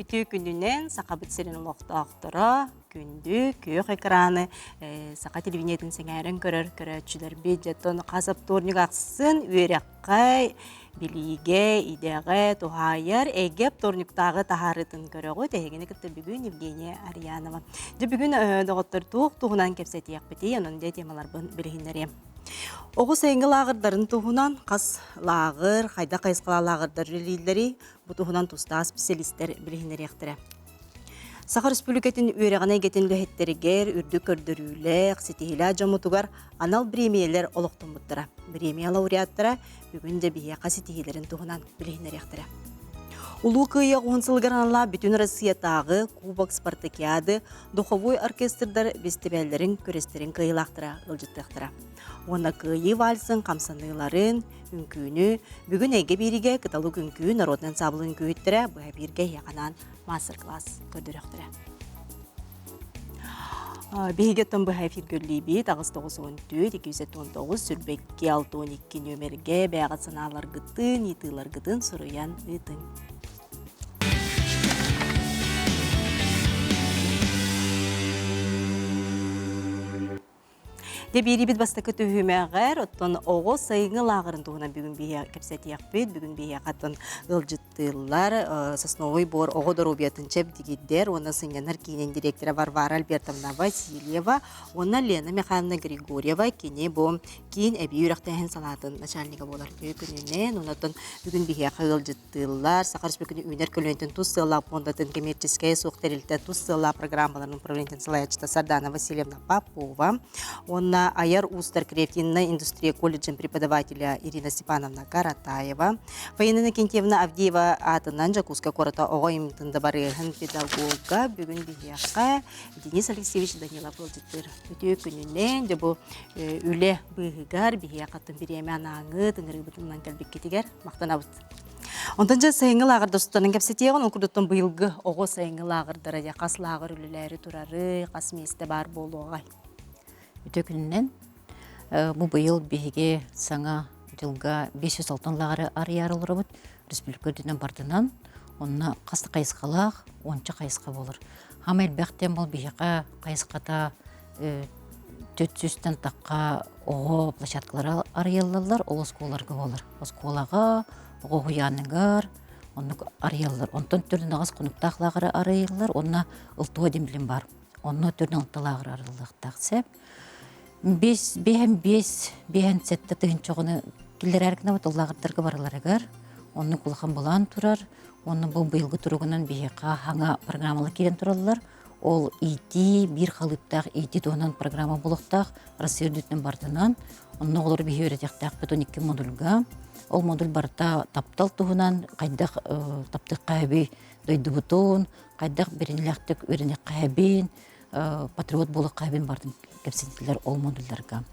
Үтүө күнүнэн Сахабыт сирин олохтоохторо, күндү күөх экраны саха телевидениетин сэҥээрэн көрөр көрөөччүлэрбит дьоттон хас вторник ахсын үөрэххэ, билиигэ, идэҕэ туһаайар эйгэ вторниктааҕы таһаарыытын көрөҕүт. Эһигини кытта бүгүн Евгения Арьянова. Дьэ бүгүн доҕоттор туох туһунан кэпсэтиэхпитий, онон дьэ темаларбын билиһиннэриэм. Оҕо сайыҥҥы лааҕырдарын туһунан хас лааҕыр, хайдах хайысхалаах лааҕырдар үлэлииллэрий, бу туһунан тустаах специалистэр билиһиннэриэхтэрэ. Саха Республикатын үөрэҕин эйгэтин үлэһиттэригэр үрдүк көрдөрүүлээх, ситиһиилээх дьоммутугар анал бириэмийэлэр олохтоммуттара. Бириэмийэ лауреаттара бүгүн дьэ биһиэхэ ситиһиилэрин туһунан билиһиннэриэхтэрэ. Улуу Кыайыы уһун сылыгар аналлаах Бүтүн Россиятааҕы Кубок Спартакиады духовой оркестрдар бэстибээллэрин күрэстэрин кыайыылаахтара ыалдьыттыахтара. Уонна Кыайыы вальсын хамсаныыларын, үҥкүүнү бүгүн эйгэ биэриигэ Кыталык үҥкүү народнай ансаабыл үҥкүүһүттэрэ быһа бииргэ эһиэхэ анаан мастер-класс көрдөрүөхтэрэ. Биһиги оттон быһа эфиргэ үллиибит 894 219 сүрбэкки 62 нүөмэргэ бэйэҕит санааларгытын, ыйытыыларгытын суруйан ыытыҥ. Дьэ биэриибит бастакы түһүмэҕэр оттон оҕо сайыҥҥы лааҕырын туһунан бүгүн биһиэхэ кэпсэтиэхпит. Бүгүн биһиэхэ оттон ыалдьыттыыллар Сосновый бор оҕо доруобуйатын чэбдигирдэр уонна сынньанар киинин директора Варвара Альбертовна Васильева уонна Лена Михайловна Григорьева кини бу киин эбии үөрэхтээһин салаатын начальнига буолар күнүнэн. Онон бүгүн биһиэхэ ыалдьыт Тыыллар, Саха Республикатын үүнэр көлүөнэтин тус сыаллаах пуондатын кэмиэрчэскэйэ суох тэрилтэ тус сыаллаах программаларын управлениетын салайааччыта Сардана Васильевна Попова уонна Айар уустар креативнай индустрия колледжын преподавателя Ирина Степановна Каратаева, Фаина Иннокентьевна Авдеева аатынан Дьокуускай куората оҕо айымньытын дыбарыаһын педагога бүгүн биһиэхэ Денис Алексеевич Данилов ыалдьыттыыр. Үтүө күнүнэн, дьэ бу үлэ быыһыгар биһиэхэ бириэмэ анааҥыт, ыҥырыыбытынан кэлбиккитигэр махтанабыт. Онтон дьэ сайыҥҥы лааҕырдар туттаран кэпсэтиэҕин, ол курдуктан быйылгы оҕо сайыҥҥы лааҕырдара дьэ хас лааҕыр үлэлээри турары, хас миэстэ баар буолуоҕай? Үтүө күнүнэн. Бу быйыл биһиги саҥа дьылга 506 лааҕыры арыйаары олоробут. Республика үрдүнэн бардынан. Онно хас да хайысхалаах, уонча хайысха буолар. Хама элбэхтэн бол биһиэхэ хайысхата 400-тэн тахха оҕо площадкалара арыйаллар, ол оскуолаларга буолар. Оскуолаҕа, оҕо уһуйааныгар оннук арыйаллар. Онтон төрдүн аҕыс хонуктаах лааҕыры арыйаллар, уонна ылтуо диэн билим баар. Онно төрдүн алта лааҕыр арыллыахтаах сөп. Биэс, биэһэн биэс, биэһэн сэттэ тыһыынча оҕону киллэрээри гынабыт ол лааҕырдарга барыларыгар. Оннук улахан былаан турар. Уонна бу быйылгы туругунан биһиэхэ хаҥа программалар киирэн тураллар. Ол иитии биир халыыптаах иитии туһунан программа буолуохтаах Россия үрдүтүнэн барытынан. Онно оҕолору биһи үөрэтиэхтээхпит 12 модульга. Ол модуль барыта таптал туһунан, хайдах таптыахха сөбүй дойдубутун, хайдах бэриниилээхтик үөрэниэххэ сөбүн, патриот буолуохха сөбүн барытын кэпсэтилэр ол модульларга.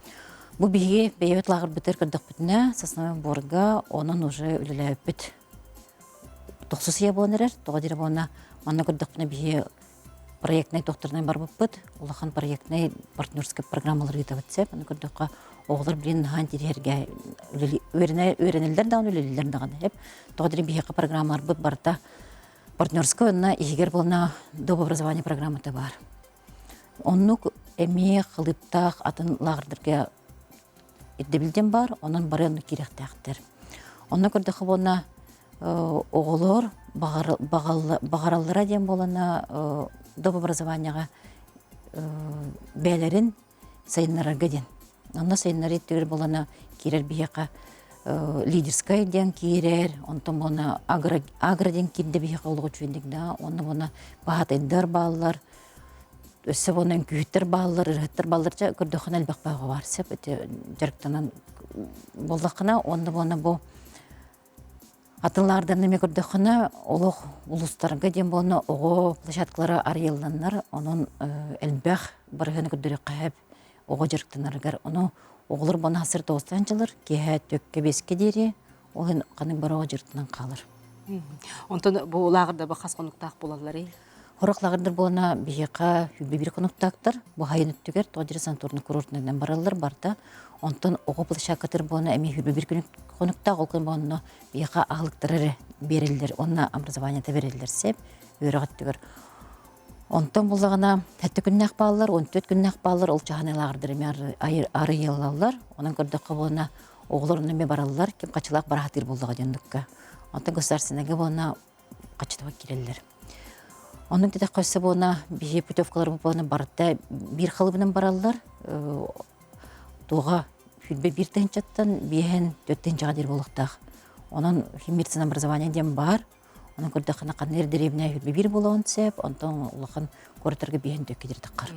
Бу биһиги бэйэбит лааҕырбытыгар көрдөхпүтүнэ, Сосновый Борга онон уже үлэлээбиппит тохсус ийэ буолан эрэр. Тоҕо диир буолна, манна көрдөхпүнэ биһи проектнай докторунан барбыппыт. Улахан проектнай партнерскай программалар ыытабыт сөп. Аны көрдөххө, оҕолор билин наһаа интириэһиргэ үөрэнэллэр даҕаны, үлэлииллэр даҕаны сөп. Тоҕо диир биһиэхэ программаларбыт барыта партнерскай уонна иһигэр буолна доп образование программата баар. Оннук эмиэ халыыптаах атын лааҕырдарга ирдэбил диэн баар, онон бары онно киириэхтээхтэр. Онно көрдөххө буолна оҕолор баҕараллара диэн буолана доп образованиеҕа бэйэлэрин сайыннарарга диэн. Онно сайыннарыы өттүгэр буолана киирэр биһиэхэ лидерскай диэн киирэр, онтон буолана агро, агро диэн киирдэ биһиэхэ олох үчүгэйдик да, онно буолана баһаатайдар бааллар, өссө уонна үҥкүүһүттэр бааллар, ырыаһыттар бааллар дьэ көрдөххүнэ элбэх бөҕө баар сөп ити дьарыктанан буоллаххына уонна уонна бу атын лаардарны эмиэ көрдөххүнэ олох улуустарга диэн буолна оҕо площадкалара арыйылланнар онон элбэх барыһыны көрдөрүөххэ сөп оҕо дьарыктанарыгар ону оҕолор буона сыр тоҕустан дьылар киэһэ түөккэ биэскэ диэри ол иһин ханнык бары оҕо дьарыктанан хаалар. Онтон бу лааҕырда бу хас хонуктаах буолалларый? Хорох лааҕырдар буолана биһиэхэ сүүрбэ биир хонуктаахтар. Бу сайын өттүгэр тоҕо диэри санаторнай курортунан бараллар барда. Онтон оҕо площадкатыгар буолана эмиэ 21 күн хонуктаах. Ол күн буолана биһиэхэ аһылыктары эрэ биэрэллэр уонна образованиета биэрэллэр сөп. Үөрэх өттүгэр. Онтон буллаҕына сэттэ күннээх бааллар, 14 күннээх бааллар, ол чаһаны лааҕырдар эмиэ арыйаллар. Онон көрдөххө буолна оҕолор онно эмиэ бараллар, ким хачылаах бараатыыр буоллаҕа диэн Онтон государственныйга буолна хачытыга киирэллэр. Оннук диэтэххэ өссө буолна биһи путевкаларбыт буолна барыта биир халыбынан бараллар. Туоҕа сүүрбэ биир тыһыынчаттан биэһэн төрт тыһыынчаҕа диэри буолуохтаах. Онон химмерцин образование диэн баар. Онон көрдөххүнэ ханна эр дэриэбинэ сүүрбэ биир буолуон сөп, онтон улахан куораттарга биэһэн төккө диэри таххар.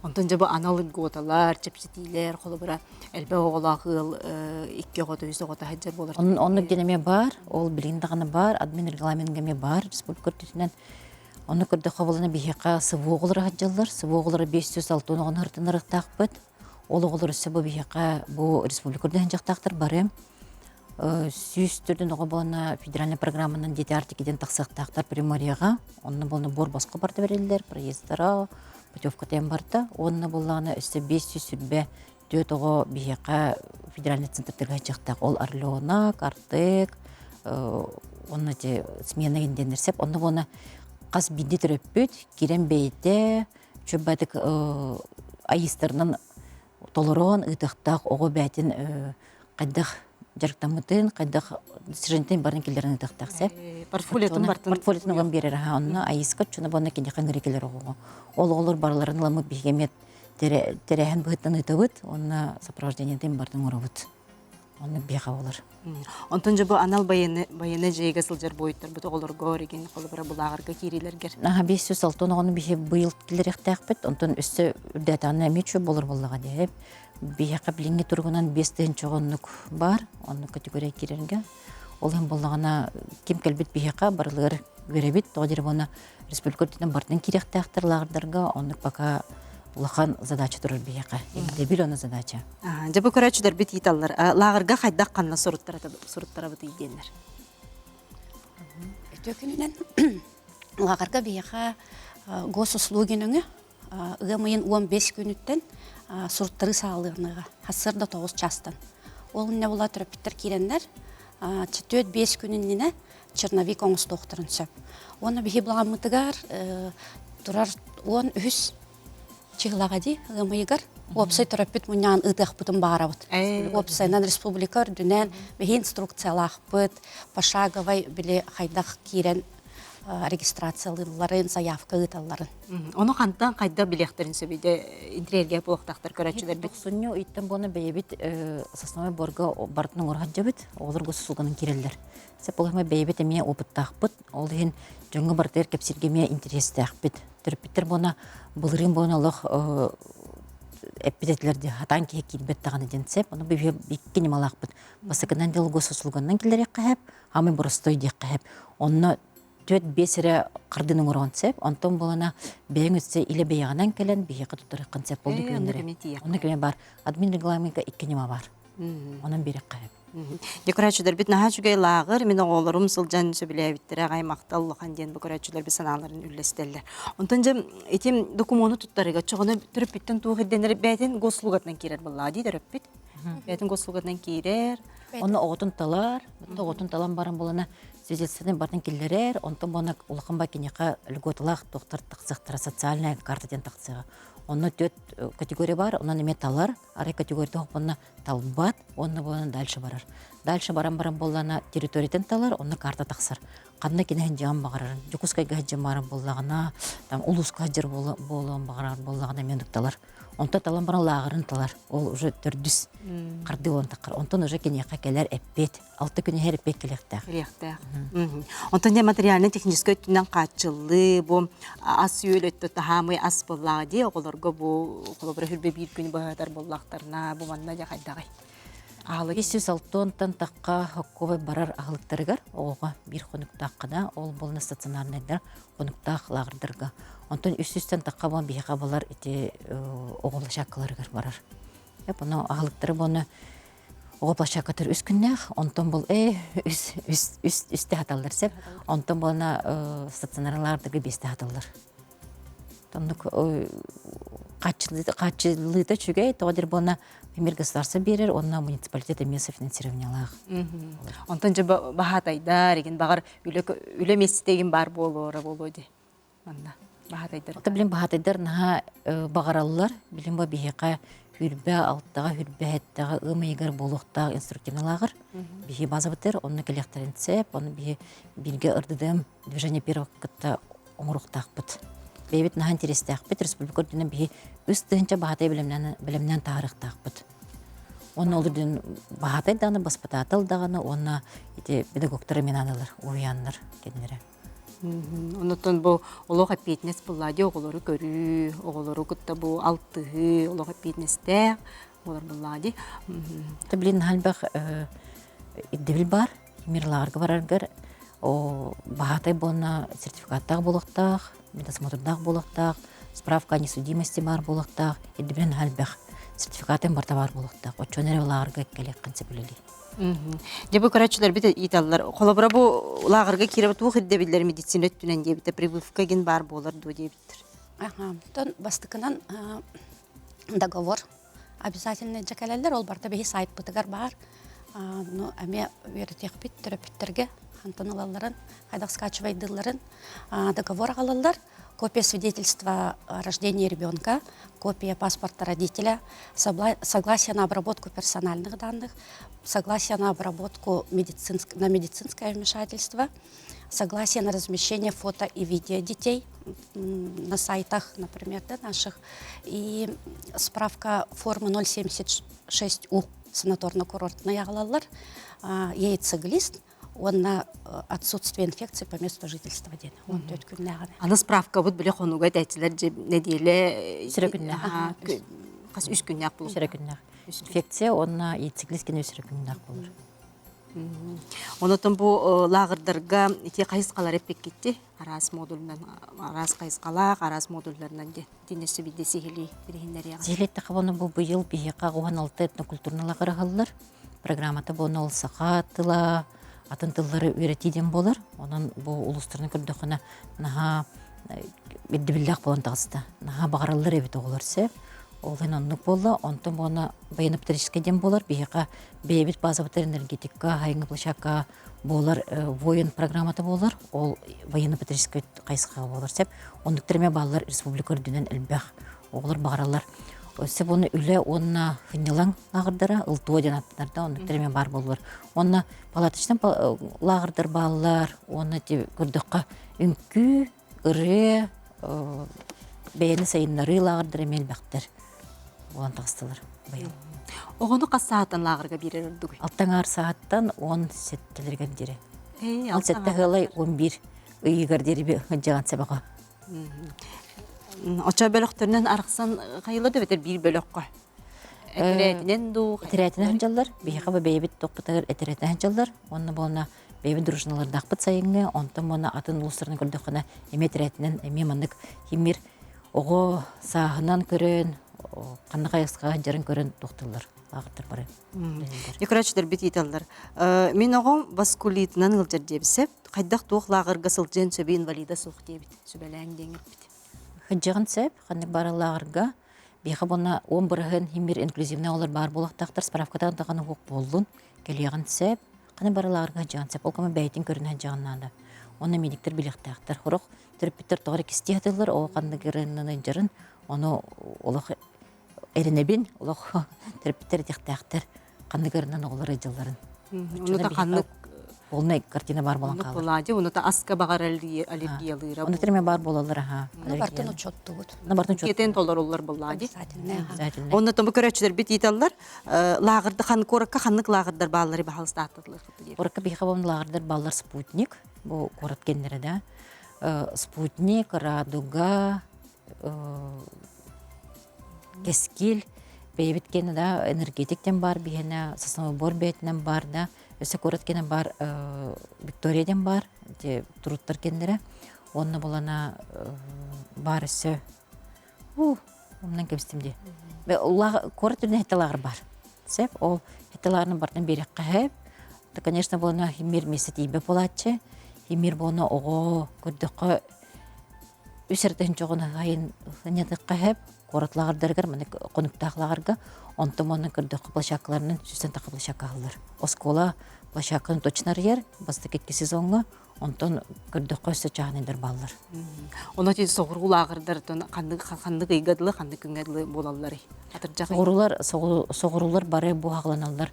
Онтон дьэ бу анал льготалар, чэпчэтиилэр, холобура, элбэх оҕолоох ыал икки оҕото, үс оҕото сылдьар буолар. Оннук диэн эмиэ баар, ол билигин даҕаны баар, админ регламенга эмиэ баар республика үрдүнэн. Онно көрдөххө буолана биһиэхэ СВО оҕолоро сылдьаллар. СВО оҕолоро 506 оҕону ырытынарыахтаахпыт. Ол оҕолор өссө бу биһиэхэ бу республика үрдүнэн дьахтаахтар бары. 104 оҕо буолана федеральная программанан Дети Арктики диэн тахсыахтаахтар Приморьеҕа. Онно буолна буор босхо барда бэриллэр, проездара, путевка тем барда. Уонна буоллаҕына өссө 524 оҕо биһиэхэ федеральный центрдарга сылдьыахтаах. Ол Орленок, Артек, уонна ити смена диэннэр сеп. Онно буолна хас биирдии төрөппүт киирэн бэйэтэ чөббатык айыстарынан толорон ыытыахтаах оҕо бээтин хайдах дьарыктаммытын, хайдах сирентин барын киллэрэн ыытыахтаах сеп. Портфолиотун бартын. Портфолиотун ылан биэрэр аха онно айыска чуна бонна киниэхэ ыҥыры келер оҕоҕо. Ол оҕолор барыларын ыламмыт биһиги эмиэ тэрээһин быһыттан ыытабыт уонна сопровождениетын бартын оҥоробут. Онно биэхэ болар. Онтон дьэ бу анал байыаннай дьайыыга сылдьар буойуттарбыт оҕолорго оригин холобура булааҕырга киириилэргэр. Аха 506 оҕону биһи быйыл киллэриэхтээхпит. Онтон өссө үрдээтэҕинэ эмиэ үчүгэй буолар буоллаҕа дии. Биһиэхэ билиҥҥи туругунан 5 тыһыынча оннук баар. Оннук категория киирэргэ. Ол иһин буоллаҕына ким кэлбит биһиэхэ барылыгар үөрэбит. Тоҕо диир буолна республика үрдүнэн барытын киириэхтээхтэр лааҕырдарга. Оннук пока улахан задача турар биһиэхэ. Ирдэбил оны задача. Дьэ бу көрөөччүлэрбит ыыталлар. Лааҕырга хайдах ханна суруттарабытый диэннэр. Үтүө күнүнэн лааҕырга биһиэхэ госуслуги нөҥүө ыам ыйын 15 күнүттэн суруттарыы саҕалыаныаҕа сарсыарда 9 чаастан. Ол иннэ була төрөппүттэр киирэннэр 4-5 күн иннинэ черновик оҥостуохтарын сөп. Уонна биһи былааммытыгар турар 13 чыһылаҕа дии ыам ыйыгар уопсай төрөппүт мунньаҕын ыытыахпытын баҕарабыт. Уопсайынан республика үрдүнэн биһи инструкциялаахпыт, пошаговай били хайдах киирэн регистрациялыылларын, заявка ыыталларын. Ону хантан хайдах билиэхтэрин сөбүй интриэргэ буолуохтаахтар көрөөччүлэрбит? Тохсунньу ыйтан буона бэйэбит сосновой борго барытын оҥоро сылдьабыт. Оҕолорго сусулганан киирэллэр. Сөп ол бэйэбит эмиэ опыттаахпыт. Ол иһин дьоҥҥо барытыгар кэпсииргэ эмиэ интэриэстээхпит. Төрөппүттэр буона былырыын буона олох эппит этилэр дии хатаан киһи киирбэт даҕаны диэн сөп. Ону биһиги икки ньымалаахпыт. Бастакынан дьолго сусулганынан киллэриэххэ сөп, хаамай боростой диэххэ сөп. Онно түөрт биэс эрэ хардыны оҥороон сөп. Онтон буолана бэйэҥ өссө илэ бэйэҕинэн кэлэн биһиэхэ туттарыаххын сөп ол документары. Онно кэмэ бар. Админ регламентка икки ньыма бар. Онон биэрэххэ сөп. Дьэ көрөөччүлэрбит наһаа үчүгэй лааҕыр, мин оҕолорум сылдьан сөбүлээбиттэрэ аҕай махтал улахан диэн бу көрөөччүлэрбит санааларын үллэстэллэр. Онтон дьэ ити докумуону туттарыга чоҕону төрөппүттэн туох ирдэнэр бэйэтин госуслугатынан киирэр буоллаҕа дии төрөппүт. Бэйэтин госуслугатынан киирэр. Онно оҕотун талар, оҕотун талан баран буолана свидетельствоны барытын киллэрэр, онтон буолана улахан бай киниэхэ льготалаах тохтор тахсыахтара социальная карта диэн тахсыаҕа. Онно төрт категория бар, онон эмиэ талар, арай категория онно талбат уонна буолан дальше барар. Дальше баран баран буоллаҕына территориятын талар, онно карта тахсар. Ханна кини сылдьыан баҕарарын, Дьокуускайга сылдьан баран буоллаҕына, там улууска сылдьар буолуон баҕарар буоллаҕына эмиэ оннук талар. Онтон талан баран лааҕырын талар. Ол уже төрдүс хардыы буолан таххар. Онтон уже киниэхэ кэлэр эппиэт. Алта күн иһэр эппиэт кэлиэхтээх. Кэлиэхтээх. Онтон дьэ материально-техническэй өттүнэн хааччыллыы, бу ас-үөл өттө таһаамый ас буоллаҕа дии, оҕолорго бу холобура хүрбэ биир күн быһатар буоллахтарына, бу манна дьэ хайдаҕый? Аһылык 306-тан тахха хоккуобай барар аһылыктарыгар оҕоҕо биир хонуктааххына, ол буолна стационарнайдар хонуктаах лааҕырдарга. Онтон 300-тэн тахха буолан биһиэхэ балар ити оҕо площадкаларыгар барар. Ону аһылыктары буолна Оҕо площадкатыгар үс күннээх, онтон был э үс үс үс үстэ хаталлар сеп, онтон буолна стационарлаардыгы биэстэ хаталлар. Оннук хааччылыыта үчүгэй, тоҕо диир буолна мир государство биэрэр, уонна муниципалитет эмиэ софинансированиелаах. Онтон дьэ баһаатайдар, игин баҕар үлэ үлэ миэстэтигин баар буолуора буолуо дии. Манна баһаатайдар. Ото билин баһаатайдар наһаа баҕараллар. Билин бу биһиэхэ хүрбэ алтаҕа, хүрбэ сэттэҕэ ыам ыйыгар буолуохтаах инструктивный лааҕыр. Биһи базабытыр, онно кэлиэхтэрин сөп, ону биһи бииргэ ырдыдым движение первых кытта оҥоруохтаахпыт. Бэйэбит наһаа интэриэстээхпит, республика үрдүнэн биһи 3000 баһаатай бэлэмнээн, бэлэмнээн таһаарыахтаахпыт. Уонна ол үрдүнэн баһаатай даҕаны, баспытаатал даҕаны уонна ити педагогтар эмиэ наадалар, уһуйааннар кэннилэрэ. Оннуттан бу олох эппиэтинэс булла дии оҕолору көрүү, оҕолору кытта бу алтыһыы олох эппиэтинэстээх буолар буллаҕа дии. Блин, наһаа элбэх ирдэбил баар. Мирлаарга бараргар баһаатай буолна сертификаттаах буолуохтаах, медосмотрдаах буолуохтаах, справка о несудимости баар буолуохтаах, ирдэбилин наһаа элбэх. Сертификатын барыта баар буолуохтаах. Оччону эрэ лааҕырга кэлиэххин сөп үлэлии. Дьэ бу көрөөччүлэрбит ыйыталлар. Холобура бу лааҕырга киирэ туох ирдэбиллэр медицина өттүнэн диэбитэ прививка гин баар буолар дуо диэбиттэр. Аха. Тон бастакынан договор обязательно дьэ кэлэллэр. Ол барыта биһи сайтпытыгар баар. Ну, эмиэ үөрэтиэхпит төрөппүттэргэ хантан ылалларын, хайдах скачивайдыылларын договор аҕалаллар. Копия свидетельства о рождении ребенка, копия паспорта родителя, согласие на обработку персональных данных, согласие на обработку медицинск... на медицинское вмешательство, согласие на размещение фото и видео детей на сайтах, например, да, наших, и справка формы 076У санаторно-курортный аҕалаллар, яйцеглист уонна отсутствие инфекции по месту жительства диэн 14 күннээҕинэ. Аны справкабыт бile хонуга этээччилэр дьэ нэдиэлэ Сирэ күннээх. Хас үс күннээх буолуо. Сирэ күннээх. Инфекция уонна яйцеглист кини сирэ күннээх буолар. Онотон бу лааҕырдарга ити хайысхалар эппиккитти араас модульнан араас хайысхалаах араас модульларынан де итиннэ сөбүдэ сиһилии билиһиннэриэҕэ. Сиһилиэттэххэ буону бу быйыл биһиэхэ 16 этнокультурный лааҕыр аһыллар. Программата буону ол саха тыла, атын тыллары үөрэтии диэн буолар. Онон бу улуустарынан көрдөххүнэ наһаа ирдэбиллээх буолан таҕыста. Наһаа баҕараллар эбит оҕолор сөп. Ол иһин оннук буолла. Онтон буона военно-патриотическай диэн буолар. Биһиэхэ бэйэбит базабытыгар энергетика, хайыҥы площадка буолар воин программата буолар. Ол военно-патриотическай хайысхаҕа буолар сөп. Оннуктар эмиэ бааллар республика үрдүнэн элбэх оҕолор баҕараллар. Өссө буну үлэ уонна сынньалаҥ лааҕырдара ылтуо диэн аттанар да оннуктар эмиэ баар буоллар. Уонна палаточнай лааҕырдар бааллар. Уонна көрдөххө үҥкүү, ырыа, бэйэни сайыннарыы лааҕырдара эмиэ элбэхтэр буолан таҕыстылар быйыл. Оҕону хас саатан лааҕырга биэрэр ордугуй? Алта аҥаар сааттан 17-лэригэр диэри. 17 ыалай 11 ыйыгар диэри дьаҕан сэбэҕэ. Очо бөлөхтөрүнэн арахсан хайыла да бэтэр биир бөлөххө. Этэрээтинэн дуу? Этэрээтинэн сылдьаллар. Биһиэхэ бу бэйэбит тохпутугар этэрээтинэн сылдьаллар. Уонна буолна бэйэбит дружиналардаахпыт сайыҥҥы, онтон уонна атын улуустарынан көрдөххүнэ эмиэ этэрээтинэн эмиэ маннык химир оҕо сааһынан көрөн, ханна хайысхаҕа сылдьарын көрөн тохтуллар лааҕырдар бары. Короче, ыыталлар. Мин оҕом васкулитынан ыалдьар диэбисэ. Хайдах туох лааҕырга сылдьыан сөбүй инвалида суох диэбит. Сүбэлээҥ диэн эппит. Сылдьыаҕын сөп, ханнык бары лааҕырга. Биһиэхэ буонна 10% химир инклюзивнай оҕолор баар буолуохтаахтар, справкатан даҕаны уһук буоллун, кэлиэҕин сөп. Ханнык бары лааҕырга сылдьыаҕын сөп. Ол кэмэ бэйэтин көрүнэ сылдьыаҕын наада. Уонна медиктэр билиэхтээхтэр. Сорох төрөппүттэр тоҕо эрэ кистии сатыыллар, оо ханнык ырыыннан ыалдьарын, ону олох эрэнэбин, олох төрөппүттэр этиэхтээхтэр ханнык ырынан оҕолор ыалдьалларын. Онута ханнык полная картина баар буолан хаалар. Буолаадьы, онута аска баҕар аллергиялыыра. Ону тириме баар буолаллар аха. Ону бартын учуоттубут. Ону бартын учуоттубут. Кетен толоруллар буоллаадьы. Обязательно. Онно тому көрөөччүлэрбит ыыталлар. Лааҕырда хан куоракка ханнык лааҕырдар бааллары баһалыстааттылар. Куоракка биһиэхэ бу лааҕырдар бааллар спутник. Бу куорат кэннэрэ да. Спутник, Радуга, Кэскил бэйэбит киэнэ да энергетик диэн баар биһиэнэ сосновый бор бэйэтинэн баар да өссө куорат киэнэ баар Виктория диэн баар ити туруттар киэннэрэ уонна булана баар өссө умнан кэбистим дии куорат үрдүнэн сэттэ лааҕыр баар сөп ол сэттэ лааҕырын барытын биэриэххэ сөп конечно буолана химир миэстэ тиийбэт буолааччы химир буолана оҕо көрдөххө үс эрдэн дьоҕун айын ынньатыахха сөп. Куорат лааҕырдарыгар маннык хонуктаах лааҕырга онтон манна көрдөххө площадкаларынан сүүстэн тахса площадка аһыллар. Оскуола площадканы точно арыйар бастакы икки сезоҥҥа, онтон көрдөххө өссө чааһынайдар бааллар. Онон ити соҕуруу лааҕырдартан ханнык ханнык ыйга дылы, ханнык күҥҥэ дылы буолалларый? Атырдьах ый. Соҕуруулар соҕуруулар бары бу хаҕыланаллар.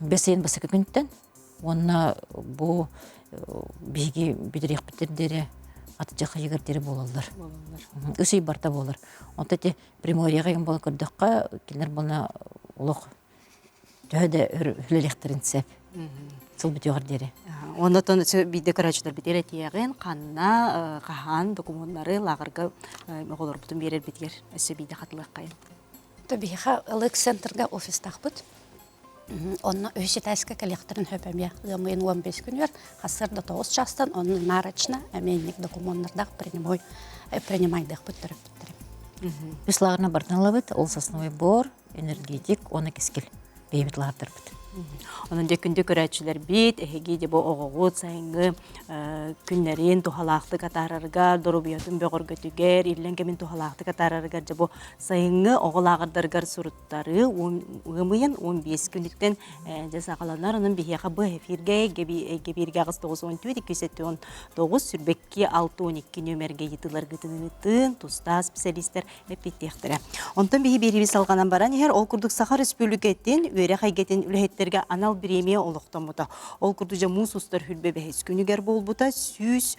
Бэс ыйын бастакы күнтэн уонна бу биһиги бүтэриэхпитигэр диэри атырдьах ыйыгар диэри буолаллар. Үс ый барыта буолар. Онто ити Приморьеҕа игин буола көрдөххө, кинилэр буолна олох төһө да өр үлэлиэхтэрин сөп. Сыл бүтүөҕэр диэри. Оннотон биирдэ көрөөччүлэрбит этиэҕин ханна хаһан докумуоннары лааҕырга оҕолорбутун биэрэрбитигэр өссө биирдэ хатылыаххайын. Биһиэхэ ылык центрга офистаахпыт. Онно үһүс этээскэ кэлиэхтэрин сөп эмиэ ыам ыйын 15 күнүгэр сарсыарда 9 чаастан онно нарочно эмиэ инник докумуоннардаах принимой принимайдыахпыт төрөппүттэри. Үс лааҕырынан барытын ылабыт. Ол сосновый бор, энергетик уонна кэскил бэйэбит лааҕырдарбыт. Онон дьэ күндү көрөөччүлэрбит, эһиги дьэ бу оҕоҕут сайыҥҥы күннэрин туһалаахтык атаарарыгар, доруобуйатын бөҕөргөтүгэр, иллэҥ кэмин туһалаахтык атаарарыгар дьэ бу сайыҥҥы оҕо лааҕырдарыгар суруттарыы ыам ыйын 15 күнүттэн дьэ саҕаланар. Онон биһиэхэ бу эфиргэ эйгэ бииргэ 894 279 сүүрбэкки 612 нүөмэргэ ыйытыыларгытын ыытын, тустаах специалистар эппиэттиэхтэрэ. Онтон биһи биэриибит салҕанан баран иһэр, ол курдук Саха Өрөспүүбүлүкэтин үөрэх эйгэтин үлэһиттэргэ анал бириэмийэ олохтоммута. Ол курдук дьэ муус устар хүрбэ бэһис күнүгэр буолбута 100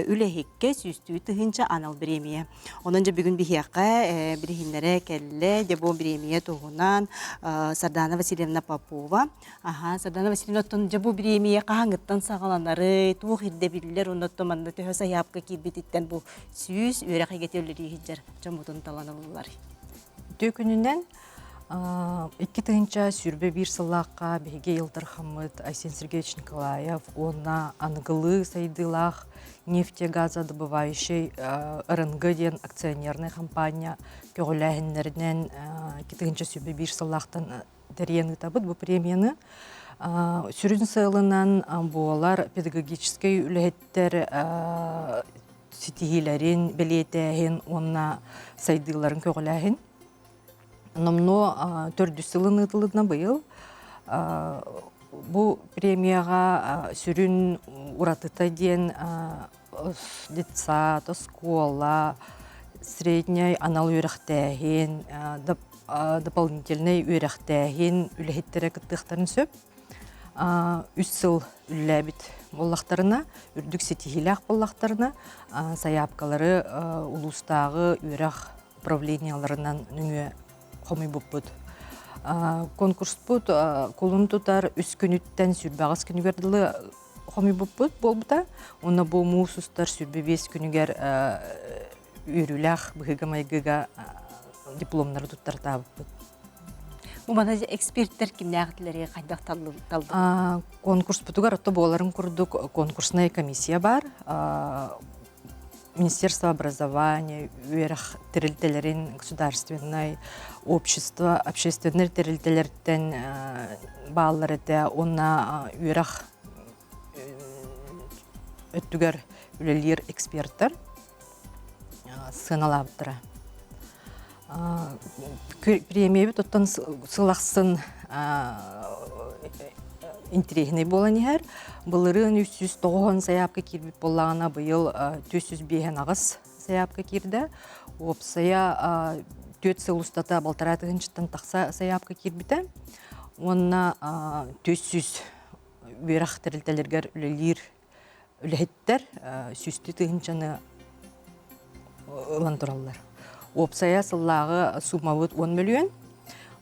үлэһиккэ сүүстүү тыһыынча анал бириэмийэ. Онон дьэ бүгүн биһиэхэ билиһиннэрэ кэллэ. Дьэ бу бириэмийэ туһунан Сардана Васильевна Попова. Аха, Сардана Васильевна, оттон дьэ бу бириэмийэ хаһааҥҥыттан саҕаланарый, туох ирдэбиллэр, оннуттан манна төһө сайаапка киирбититтэн бу 100 үөрэх эйгэтэ үлэлии сылдьар дьоммутун талан ыллылар. Үтүө күнүнэн 2021 сыллаахха биһиги Ил Дархаммыт Айсен Сергеевич Николаев уонна аныгылыы сайдыылаах нефтегазодобывающий РНГ диэн акционернай компания көҕүлээһиннэринэн 2021 сыллаахтан тэрийэн ыытабыт бу премияны. Сүрүн сыалынан буолар педагогическай үлэһиттэр ситиһиилэрин бэлиэтээһин уонна сайдыыларын көҕүлээһин. Номнуо төрдүс сылын ыытылынна быйыл. Бу премияҕа сүрүн уратыта диэн детсад, оскуола, средняй анал үөрэхтээһин, дополнительнай үөрэхтээһин үлэһиттэрэ кыттыахтарын сөп. Үс сыл үлэлээбит буоллахтарына, үрдүк ситиһиилээх буоллахтарына, сайаапкалары улуустааҕы үөрэх управлениеларынан нөҥүө хомуйбуппут. Конкурспут кулун тутар үс күнүттэн 28 күнүгэр дылы хомуйбуппут буолбута. Уонна бу муус устар 25 күнүгэр үөрүүлээх быһыыга-майгыга дипломнары туттартаабыппыт. Бу мана эксперттэр кимнээхтилэри хайдах талдылар? Конкурспутугар отто буоларын курдук конкурсная комиссия бар. Министерство образования, үөрэх тэрилтэлэрин, государственнай общество, общественнай тэрилтэлэртэн бааллар этэ уонна үөрэх өттүгэр үлэлиир эксперттэр сыаналаабыттара. Премиябит оттон сыл ахсын интэриэһинэй буолан иһэр. Былырыын 390 сайаапка киирбит буоллаҕына, быйыл 458 сайаапка киирдэ. Уопсайа 4 сыл устата балтараа тыһыынчаттан тахса сайаапка киирбитэ. Уонна 400 үөрэх тэрилтэлэригэр үлэлиир үлэһиттэр сүүстүү тыһыынчаны ылан тураллар. Уопсайа сыллааҕы суумабыт 10 мөлүйүөн.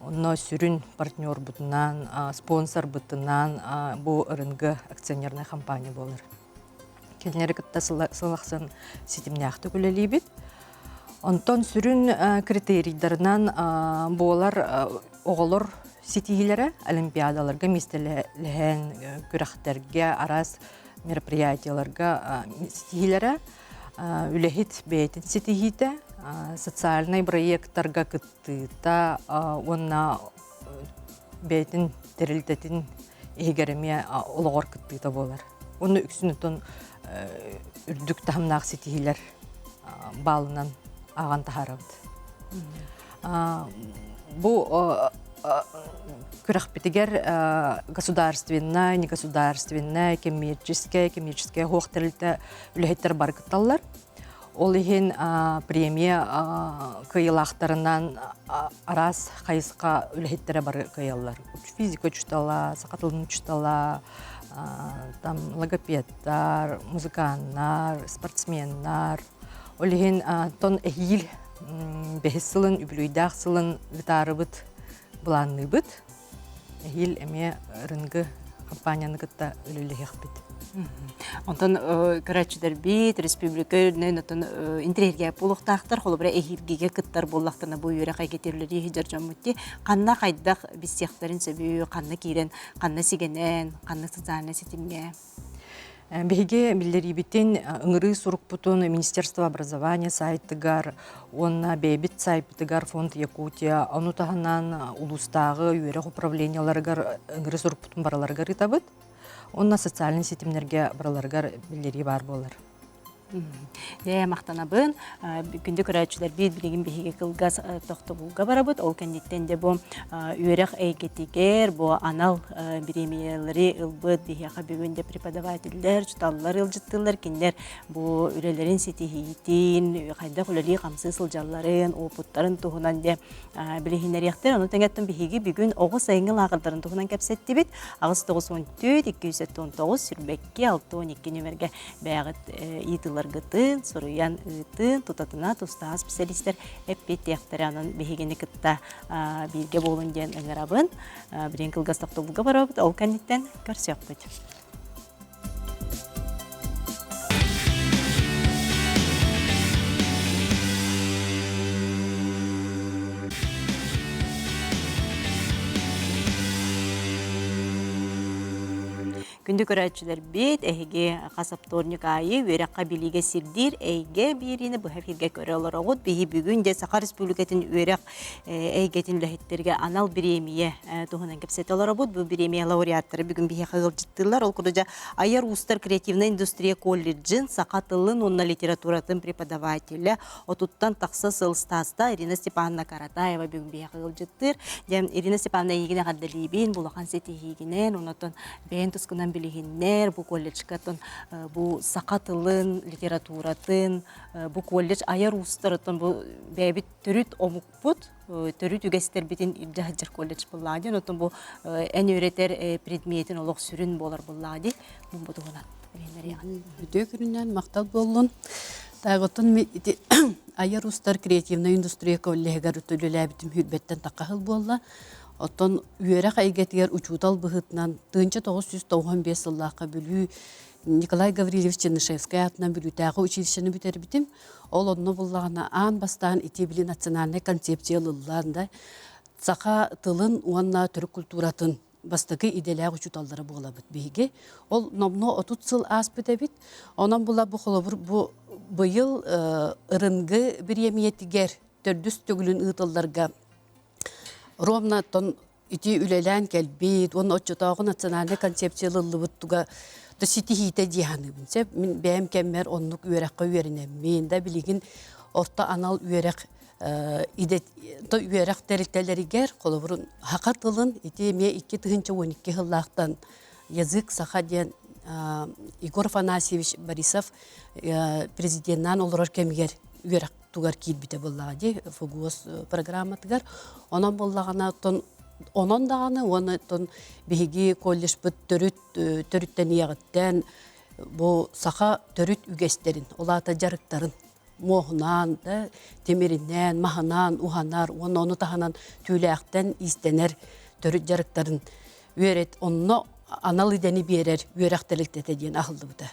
Онно сүрүн партнербутунан, спонсорбутунан бу РНГ акционернай компания буолар. Кинилэри кытта сыл ахсын ситимнээхтик үлэлиибит. Онтон сүрүн критерийдарынан буолар оҕолор ситиһиилэрэ олимпиадаларга миэстэлэһэн күрэхтэргэ араас мероприятиеларга ситиһиилэрэ үлэһит бэйэтин ситиһиитэ социальнай проекттарга кыттыыта уонна бэйэтин тэрилтэтин иһигэр эмиэ олоҕор кыттыыта буолар. Уонна үксүн оттон үрдүк таһымнаах ситиһиилэр баалынан. ааҕан таһаарабыт. Бу күрэхпитигэр государственнай, негосударственнай, коммерческай, коммерческай суох тэрилтэ үлэһиттэр бары кытталлар. Ол иһин премия кыайыылаахтарынан араас хайысха үлэһиттэрэ бары кыайаллар. Физика учуутала, саха тылын учуутала, там логопедтар, музыканнар, спортсменнар. Ол иһин тон эһиил бэһис сылын, үбүлүөйдээх сылын ыытаарыбыт былаанныыбыт. Эһиил эмиэ рынгы компанияны кытта үлэлэһиэхпит. Онтон көрөөччүлэрбит республика үрдүнэн оттон интэриэһиргээп буолуохтаахтар. Холобура эһиилгигэ кыттар буоллахтарына бу үөрэх эйгэтигэр үлэлии сылдьар дьоммут дии. Ханна хайдах билсиэхтэрин сөбүй, ханна киирэн, ханна сигэнэн, ханна социальнай ситимҥэ? Биһиги биллэриибитин ыҥырыы сурукпутун Министерство образования сайтыгар уонна бэйэбит сайтпытыгар Фонд Якутия, ону таһынан улуустааҕы үөрэх управлениеларыгар ыҥырыы сурукпутун барыларыгар ыытабыт. Уонна социальнай ситимнэргэ барыларыгар биллэрии баар буолар. Дьэ, махтанабын. Күндү көрөөччүлэрбит, билигин биһиги кылгас тохтобулга барабыт. Ол кэнниттэн дьэ бу үөрэх эйгэтигэр бу анал бириэмийэлэри ылбыт биһиэхэ бүгүн дьэ преподавателлэр, учууталлар ыалдьыттыыллар. Кинилэр бу үлэлэрин ситиһиитин, хайдах үлэлии-хамсыы сылдьалларын, уопуттарын туһунан дьэ билиһиннэриэхтэр. Ону тэҥэттэн биһиги бүгүн оҕо сайыҥҥы лааҕырдарын туһунан кэпсэттибит. 894 279 22 62 нүмергэ бэйэҕит ыытыларгытын суруйан ыытын, тутатына тустаах специалистар эппиэттиэхтэрэ. Онон биһигини кытта бииргэ буолун диэн ыҥырабын. Билигин кылгас тохтобулга барабыт, ол кэнниттэн көрсүөхпүт. Күндү көрөөччүлэрбит, эһиги хас вторник аайы үөрэххэ-билиигэ сирдиир эйгэ биэриини быһа эфиргэ көрө олороҕут. Биһи бүгүн дьэ Саха Республикатын үөрэх эйгэтин үлэһиттэргэ анал бириэмийэ туһунан кэпсэтэ олоробут. Бу бириэмийэ лауреаттара бүгүн биһиэхэ ыалдьыттыыллар. Ол курдук дьэ Айар уустар креативнай индустрия колледжын саха тылын уонна литературатын преподавателэ отуттан тахса сыл ыстааста Ирина Степановна Каратаева бүгүн биһиэхэ ыалдьыттыыр. Дьэ, Ирина Степановна эйигин эҕэрдэлиибин, бу улахан ситиһиигинэн, онотон бэйэн тускунан билиһиннэр, бу колледжка бу саха тылын, литературатын, бу колледж айар уустарыттан бу бэйэбит төрүт омукпут, төрүт үгэстэрбитин илдьэ сылдьар колледж буоллаҕа диэн, оттон бу эн үөрэтэр предметин олох сүрүн буолар буоллаҕа дии, бу туһунан билиһиннэриэҕин. Үтүө күнүнэн махтал буоллун. Тааготтон ити айар устар креативнай индустрия коллеһыгар үлэлээбитим хүрбэттэн тахха буолла. Оттон үөрэх эйгэтигэр учуутал быһыытынан 1995 сыллаахха Бүлүү Николай Гаврильевич Чернышевскай аатынан Бүлүүтээҕи училищены бүтэрбитим. Ол онно буллаҕына аан бастаан ити били национальнай концепция ылыллан да саха тылын уонна төрүт культуратын бастакы идэлээх учууталлара буолабыт биһиги. Ол номнуо 30 сыл ааспыт эбит. Онон була бу холобур бу быйыл ырынгы бириэмийэтигэр төрдүс төгүлүн ыытылларга Ровно оттон ити үлэлээн кэлбит уонна оччотооҕу национальнай концепция ылыллыбыт туга да ситиһиитэ дии саныыбын. Сөп мин бэйэм кэммэр оннук үөрэххэ үөрэнэммин да билигин орто анал үөрэх идэ үөрэх тэрилтэлэригэр холобурун саха тылын ити эмиэ 2012 сыллаахтан язык саха диэн Егор Афанасьевич Борисов президеннаан олорор кэмигэр үөрэх тугар киирбитэ буоллаҕа дии ФГУОС программатыгар. Онон буоллаҕына оттон онон даҕаны уонна оттон биһиги колледжпыт төрүт төрүттэниэҕиттэн бу саха төрүт үгэстэрин, ол аата дьарыктарын муоһунаан, да, тимиринэн, маһынан уһанар уонна ону таһынан түүлээхтэн иистэнэр төрүт дьарыктарын үөрэт онно анал идэни биэрэр үөрэх тэрилтэтэ диэн аһыллыбыта.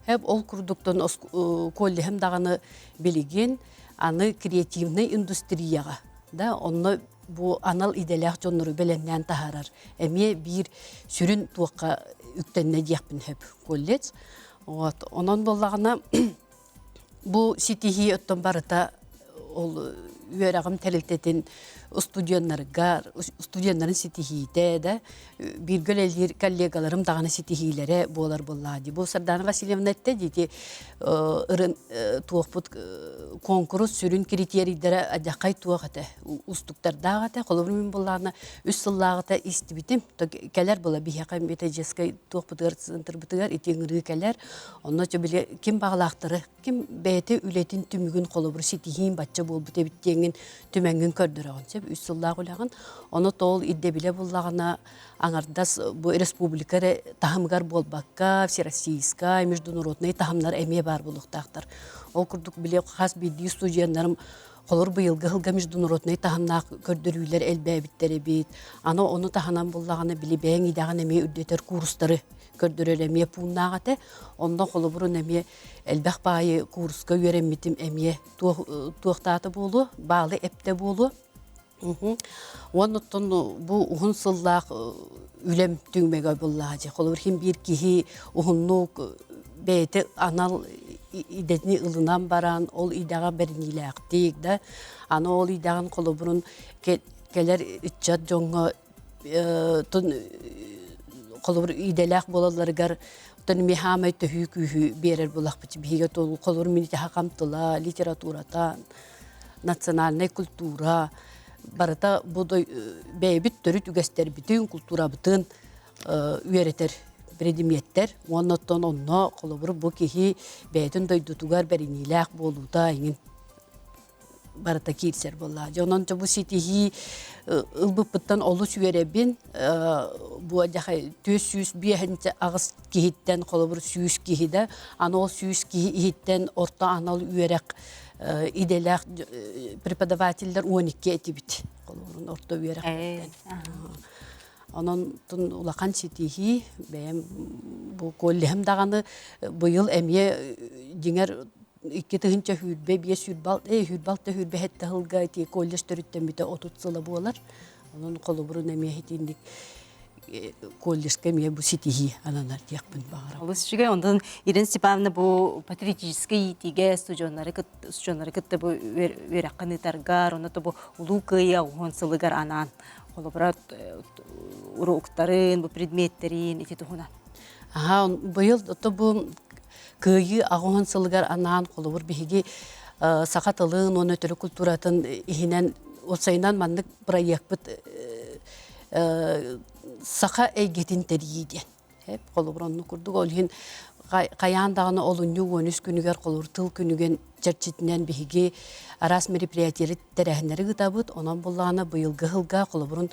Хэп ол курдуктан коллеһым даҕаны билигин аны креативнай индустрияҕа да онно бу анал идэлээх дьоннору бэлэмнээн таһаарар эмиэ биир сүрүн туохха үктэннэ диэхпин сөп колледж. Вот онон буоллаҕына бу ситиһии оттон барыта ол үөрэҕим тэрилтэтин студеннарыгар студеннарын ситиһиитэ да бииргэ үлэлиир коллегаларым даҕаны ситиһиилэрэ буолар буоллаҕа дии. Бу Сардана Васильевна эттэ дии ырын туохпут куонкурус сүрүн критерийдэрэ адьаххай туох этэ уустуктардаах этэ. Холобур мин буоллаҕына үс сыллааҕыта истибитим. Кэлэр була биһиэхэ методическай туохпутугар центрбытыгар ити ыҥырыы кэлэр. Онно били ким баҕалаахтары ким бэйэтэ үлэтин түмүгүн холобур ситиһиин бачча буолбут эбит диэҥҥин түмэҥҥин көрдөрөҕүн сөп үс сыллаах үлэҕин ону тоол ирдэбилэ буллаҕына аҥардас бу республика эрэ таһымыгар буолбакка всероссийскай международный таһымнар эмиэ баар буолуохтаахтар ол курдук били хас биирдии студеннарым холор быйылгы сылга международный таһымнаах көрдөрүүлэр элбээбиттэр эбит аны ону таһынан буллаҕына били бэйэҥ идэҕин эмиэ үрдэтэр курстары көрдөрөр эмиэ пууннаах этэ онно холобурун эмиэ элбэх баайы курска үөрэммитим эмиэ туохтаата буолуо, баалы эптэ буолуо. Уонна оттон бу уһун сыллаах үлэм түҥмэгэ буллаа дьэ. Холобур хим биир киһи уһуннук бэйэтэ анал идэтини ылынан баран, ол идэҕэ бэриниилээхтик да, аны ол идэҕин холобурун кэлэр ыччат дьоҥҥо холобур идэлээх буолалларыгар оттон эмиэ хаамай төһүү күүһү биэрэр буолахпыт биһиги холобур мин итиһэ тыла литературата национальнай культура барыта бу бэйэбит төрүт үгэстэрбитин культурабытын үөрэтэр предметтэр уонна оттон онно холобур бу киһи бэйэтин дойдутугар бэриниилээх буолуута иҥин барыта киирсэр буолла. Дьэ онон бу ситиһии ылбыппыттан олус үөрэбин. Бу дьахай 458 киһиттэн холобур 100 киһи да, аны ол 100 киһи иһиттэн орто анал үөрэх идэлээх преподавателлэр 12 этибит. Холобурун орто үөрэхтэн. Онон улахан ситиһии бэйэм бу коллеһым даҕаны быйыл эмиэ дьиҥэр 2025 сүүрбэ сүүрбэ сэттэ сылга ити колледж төрүттэммитэ 30 сыла буолар. Онон холобурун эмиэ итинник колледжка эмиэ бу ситиһии ананар диэхпин баҕарабын. Олус үчүгэй. Онтон Ирина Степановна бу патриотическай иитиигэ студеннары студеннары кытта бу үөрэххин ыытаргар, онно бу Улуу Кыайыы 80 сылыгар анаан холобура уруоктарын, бу предметтэрин ити туһунан. Аха, быйыл то бу Кыайыы 80 сылыгар анаан холобур биһиги саха тылын уонна төрүт культуратын иһинэн уопсайынан маннык проекпыт саха эйгэтин тэрийии диэн. Холобур оннук курдук ол иһин хайаан даҕаны олунньу 13 күнүгэр холобур тыл күнүгүн чэрчитинэн биһиги араас мероприятиелары тэрээһиннэри ыытабыт. Онон буллаҕына быйылгы сылга холобурун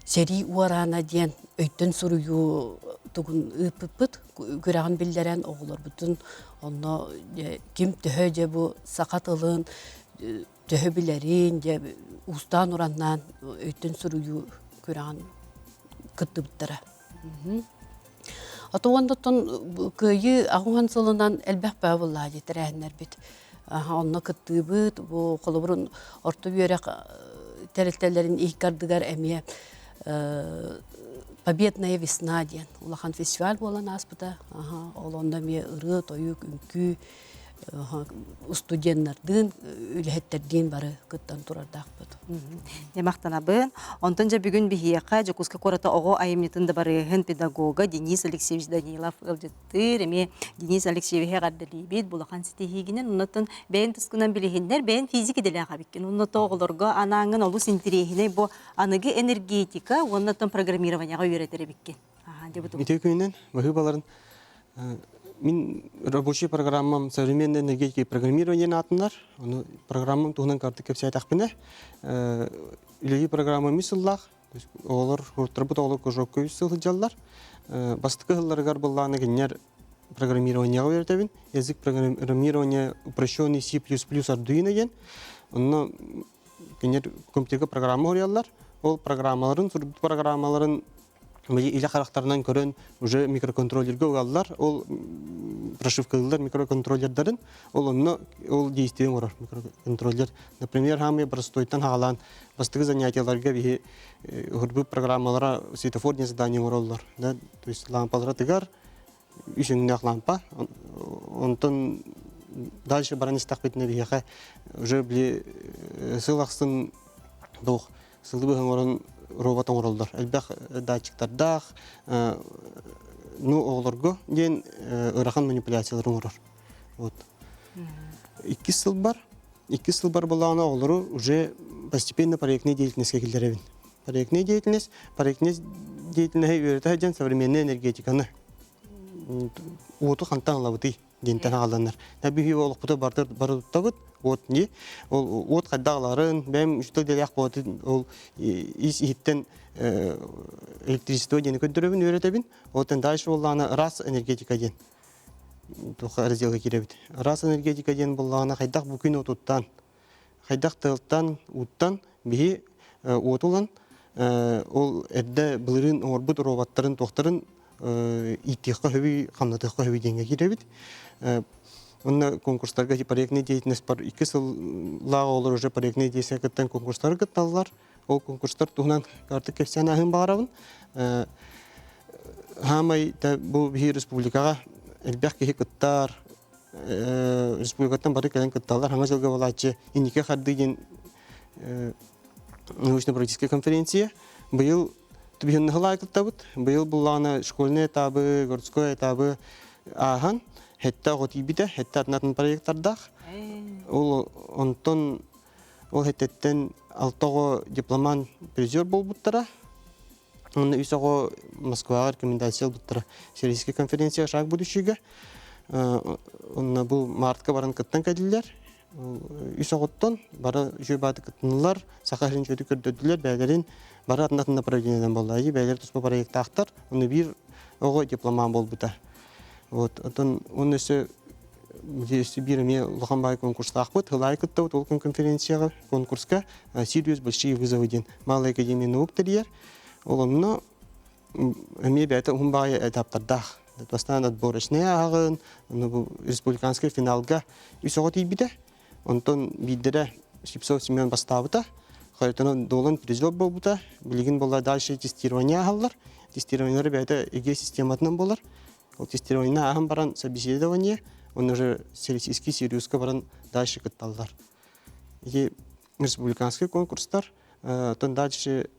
сэрии уораана диэн өйтөн суруйуу тугун ыыппыппыт. Күрэҕин биллэрэн оҕолорбутун онно ким төһө дьэ бу саха тылын төһө билэрин дьэ уустаан ураннаан өйтөн суруйуу күрэҕин кыттыбыттара. Ото уонна кыайыы 80 сылынан элбэх бөҕө буоллаҕа дии тэрээһиннэрбит. Онно кыттыыбыт, бу холобурун орто үөрэх тэрилтэлэрин икки ардыгар эмиэ Победная весна диэн улахан фестиваль буолан ааспыта. Ол онно эмиэ ырыа, тойук, үҥкүү студеннардыын, үлэһиттэрдиин бары кыттан турардаахпыт. Дьэ махтанабын. Онтон дьэ бүгүн биһиэхэ Дьокуускай куората оҕо айымньытын дыбарыаһын педагога Денис Алексеевич Данилов ыалдьыттыыр. Эмиэ Денис Алексеевиһы эҕэрдэлиибит. Булахан ситиһиигинэн оннуттан бэйэн тускунан билиһиннэр, бэйэн физик идэлээх эбиккин. Онно оҕолорго анааҥҥын олус интириэһинэй бу аныгы энергетика уонна программированияҕа үөрэтэр эбиккин. Үтүө күнүнэн баһыыбаларын мин рабочий программам современная энергетика и программирование аатынар. Ону программам туһунан картык кэпсээтэхпинэ, үлэлии программа үс сыллаах. Оҕолор, уруттарбыт оҕолор кружокка үс сыл сылдьаллар. Бастакы сылларыгар быллааны кинилэр программированияҕа үөрэтэбин. Язык программирования упрощенный C++ Arduino диэн. Онно кинилэр компьютерга программа суруйаллар. Ол программаларын, суруйбут программаларын илэ харахтарынан көрөн уже микроконтроллерга угаллар. Ол прошивкалыыллар микроконтроллердарын. Ол онно ол действие оҥорор микроконтроллер. Например, самый простойтан хаалаан бастакы занятияларга биһи уһурбут программалара светофорные задания оҥороллор. Да, то есть лампалара тыгар, үс өҥнөөх лампа. Онтон Дальше баран истэхпитинэ биһиэхэ уже били сыл ахсын туох сылы быһа оҥорон робот оҥороллор. Элбэх датчиктардаах, ну оҕолорго диэн ыарахан манипуляциялары оҥорор. Вот. Иккис сылбар, иккис сылбар буоллаҕына оҕолору уже постепенно проектной деятельностька киллэрэбин. Проектная деятельность, проектная деятельность үөрэтэ сылдьан современная энергетиканы уоту хантан ылабытый диэнтэн аҕалланар. Биһи олохпуту бары бары туттабыт, уот не ол уот хайдах ыларын, бэйэм үчүгэй дэлээх буолатын ол ис иһиттэн электричество диэни көрдөрөбүн, үөрэтэбин. Оттон дальше буоллаҕына ыраас энергетика диэн туохха разделга киирэбит. Ыраас энергетика диэн буоллаҕына хайдах бу күн отуттан, хайдах тыалтан, ууттан биһи уоту ылан ол эрдэ былырыын оҥорбут роботтарын туохтарын ииттиэххэ сөбүй, хамнатыахха сөбүй диэҥҥэ киирэбит. Онно конкурстарга проектная деятельность бар икки сыллаах оҕолор уже проектная деятельность кыттан конкурстары кытталлар. Ол конкурстар туһунан артык кэпсээн аһын баҕарабын. Хаамай бу биһи республикаҕа элбэх киһи кыттар, республикаттан бары кэлэн кытталлар. Хаҥа дьылга буолааччы инники хардыы диэн научно-практическая конференция. Быйыл түбүһүннаһылаай кыттабыт. Быйыл буллаҕына школьный этабы, городской этабы ааһан, хэтте оҕо тиийбитэ, хэтте атын проекттардаах. Ол онтон ол хэттеттен алта оҕо дипломант призер буолбуттара. Онно үс оҕо Москваҕа рекомендация ылбыттара. Всероссийская конференция «Шаг будущего». Онно бу мартка баран кыттан кэллилэр. Үс оҕоттон бары үчүгэй бааты кыттыннылар, саха сирин үчүгэйдик көрдөрдүлэр, бэйэлэрин бары атын атын направлениенан буолла. Бэйэлэр туспа проектаахтар, онно биир оҕо дипломан буолбута. Вот, оттон он өссө өссө биир эмиэ улахан баай конкурстаахпыт. Хылаай кыттабыт ол конференцияҕа, конкурска «Сириус большие вызовы» диэн Малая академия наук тэрийэр. Ол онно эмиэ бэйэтэ уһун баҕайы этаптардаах. Бастаан отборочнай ааҕын, бу республиканскай финалга үс оҕо тиийбитэ. Онтон биирдэрэ Слепцов Семен бастаабыта. Харитонов Долан призер буолбута. Билигин буолла дальше тестирование ааһаллар. Тестированиелары бэйэтэ ЕГЭ систематынан буолар. Ол тестирование ааһан баран собеседование, он уже Всероссийский Сириуска баран дальше кытталлар. Ити республиканский конкурстар, оттон дальше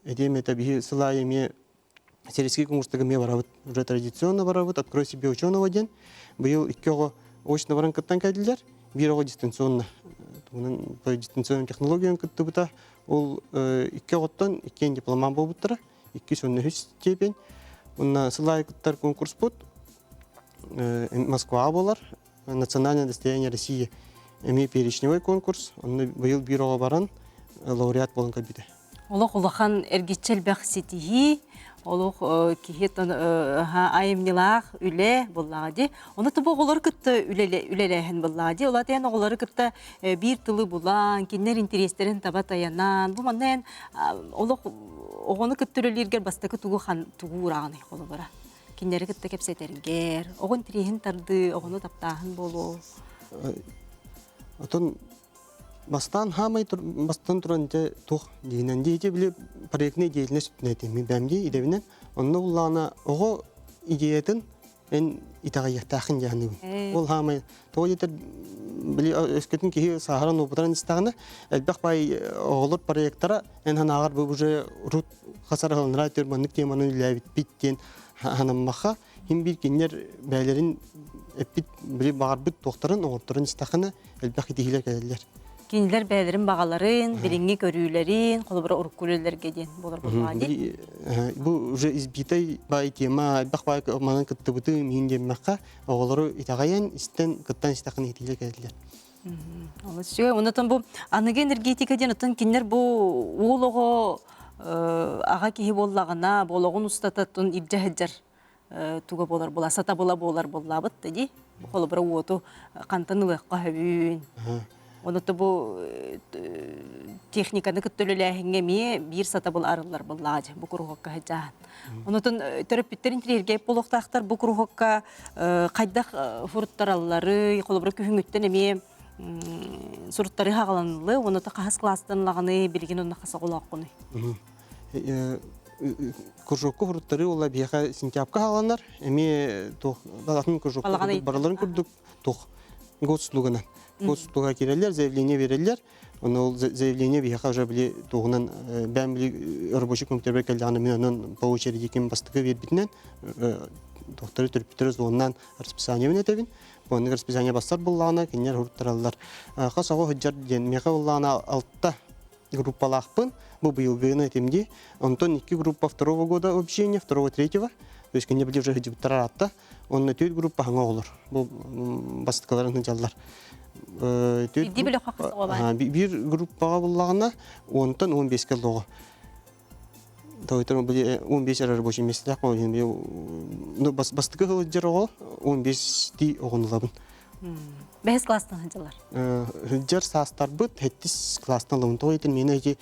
этиэм это биһи сыл аайы эмиэ сельский конкурстарга эмиэ барабыт. Уже традиционно барабыт, открой себе ученого диэн. Быйыл икки оҕо очно баран кыттан кэлдилэр, биир оҕо дистанционно. Тугунан по дистанционным технологиям кыттыбыта. Ол икки оҕоттон иккиэн дипломан буолбуттара. Иккис уонна үһүс степень. Уонна сыл аайы кыттар конкурспут Москваҕа буолар. Национальное достояние России эмиэ перечневой конкурс. Онно быйыл биир оҕо баран лауреат буолан кэлбитэ. Олох улахан эргиччи элбэх ситиһии, олох киһи айымньылаах үлэ буллаҕа дии. Ону тобу оҕолору кытта үлэлээһин буллаҕа дии. Ол атын оҕолору кытта биир тылы булан, кинилэр интэриэстэрин таба тайанан, бу манна эн олох оҕону кытта үлэлииргэр бастакы тугу тугу уураҕыный холобура? Кинилэри кытта кэпсэтэргэр, оҕо интэриэһин тардыы, оҕону таптааһын буолуо. Отон бастаан хаамай бастан туран дьэ туох диинэн дии били проектный деятельность үтүнэтин бэм дии идэбинэн онно буллаҕына оҕо идеятын эн итэҕэйиэхтээххин дьаһаныбын. Ол хаамай тоҕо диэтэр били өскөтүн киһи сааһыран уопутаран истэҕинэ элбэх баай оҕолор проектара эн санааҕар бу уже урут хасараланара төр маннык теманы үлэлээбиппит диэн ханаммаха хим биир кинилэр бэйэлэрин эппит били баҕарбыт туохтарын оҥорторун истэххинэ элбэх итиһиилэр кэлэллэр. Кинилэр бэйэлэрин баҕаларын, билиҥҥи көрүүлэрин, холобура урукку үлэлэргэ диэн буолар буоллаҕа дии. Бу уже избитай баай тема элбэх баай манан кыттыбытым иһин диэммэххэ оҕолору итэҕэйэн истэн кыттан истэххинэ итиилэр кэлэллэр. Олус үчүгэй. Оннотон бу аныгы энергетика диэн оттон кинилэр бу уол оҕо аҕа киһи буоллаҕына, бу олоҕун устата тун илдьэ сылдьар туга буолар була сатабыла буолар буоллаабыт да дии. Холобура уоту хантан ылыахха сөбүүн. Оното бу техниканы кытта үлэлээһиҥҥэ эмиэ биир сатабыл арыллар буоллаҕа дьэ бу куруһуокка сылдьаһан. Онотон төрөппүттэр интириэргээп буолуохтаахтар бу куруһуокка хайдах фуруттараллары, холобура күһүҥҥүттэн эмиэ суруттары хаҕаланылы, оното хаһыс класстан лаҕаны билигин онно хас оҕолооххунуй? Кружокка фуруттары ула биһиэхэ сентябрька хааланар, эмиэ туох атын кружокка бараларын курдук туох. Госуслуганан. Госуслуга киреллер, заявление береллер. Оны ол заявление биһиэхэ уже били туһунан бэм били рабочий компьютербер кэллэҕинэ мин онон по очереди ким бастакы биэрбитинэн докторы төрөппүттэрэ звоннаан расписаниебын этэбин. Оннук расписание бассар буллаҕына кинилэр уруттараллар. Хас оҕо сылдьар диэн миэхэ буллаҕына алта группалаахпын. Бу быйылгыны этим дии. Онтон икки группа второго года обучения, второго, третьего. То есть кинилэр били уже сылдьыбыттар аратта. Онно түөрт группа хаҥа оҕолор. Бу бастакыларын сылдьаллар. Биирдии бөлөххө хас оҕо баар? Биир группаҕа буллаҕына 10-тан 15-ке оҕо. Тойтон 15 эрэ рабочий местелээх ну бастакы сылдьар оҕо 15-ти оҕону ылабын. Бэһис класстан сылдьаллар. Сылдьар саастарбыт сэттис класстан ылабын. Тоҕо этин миэнэ ити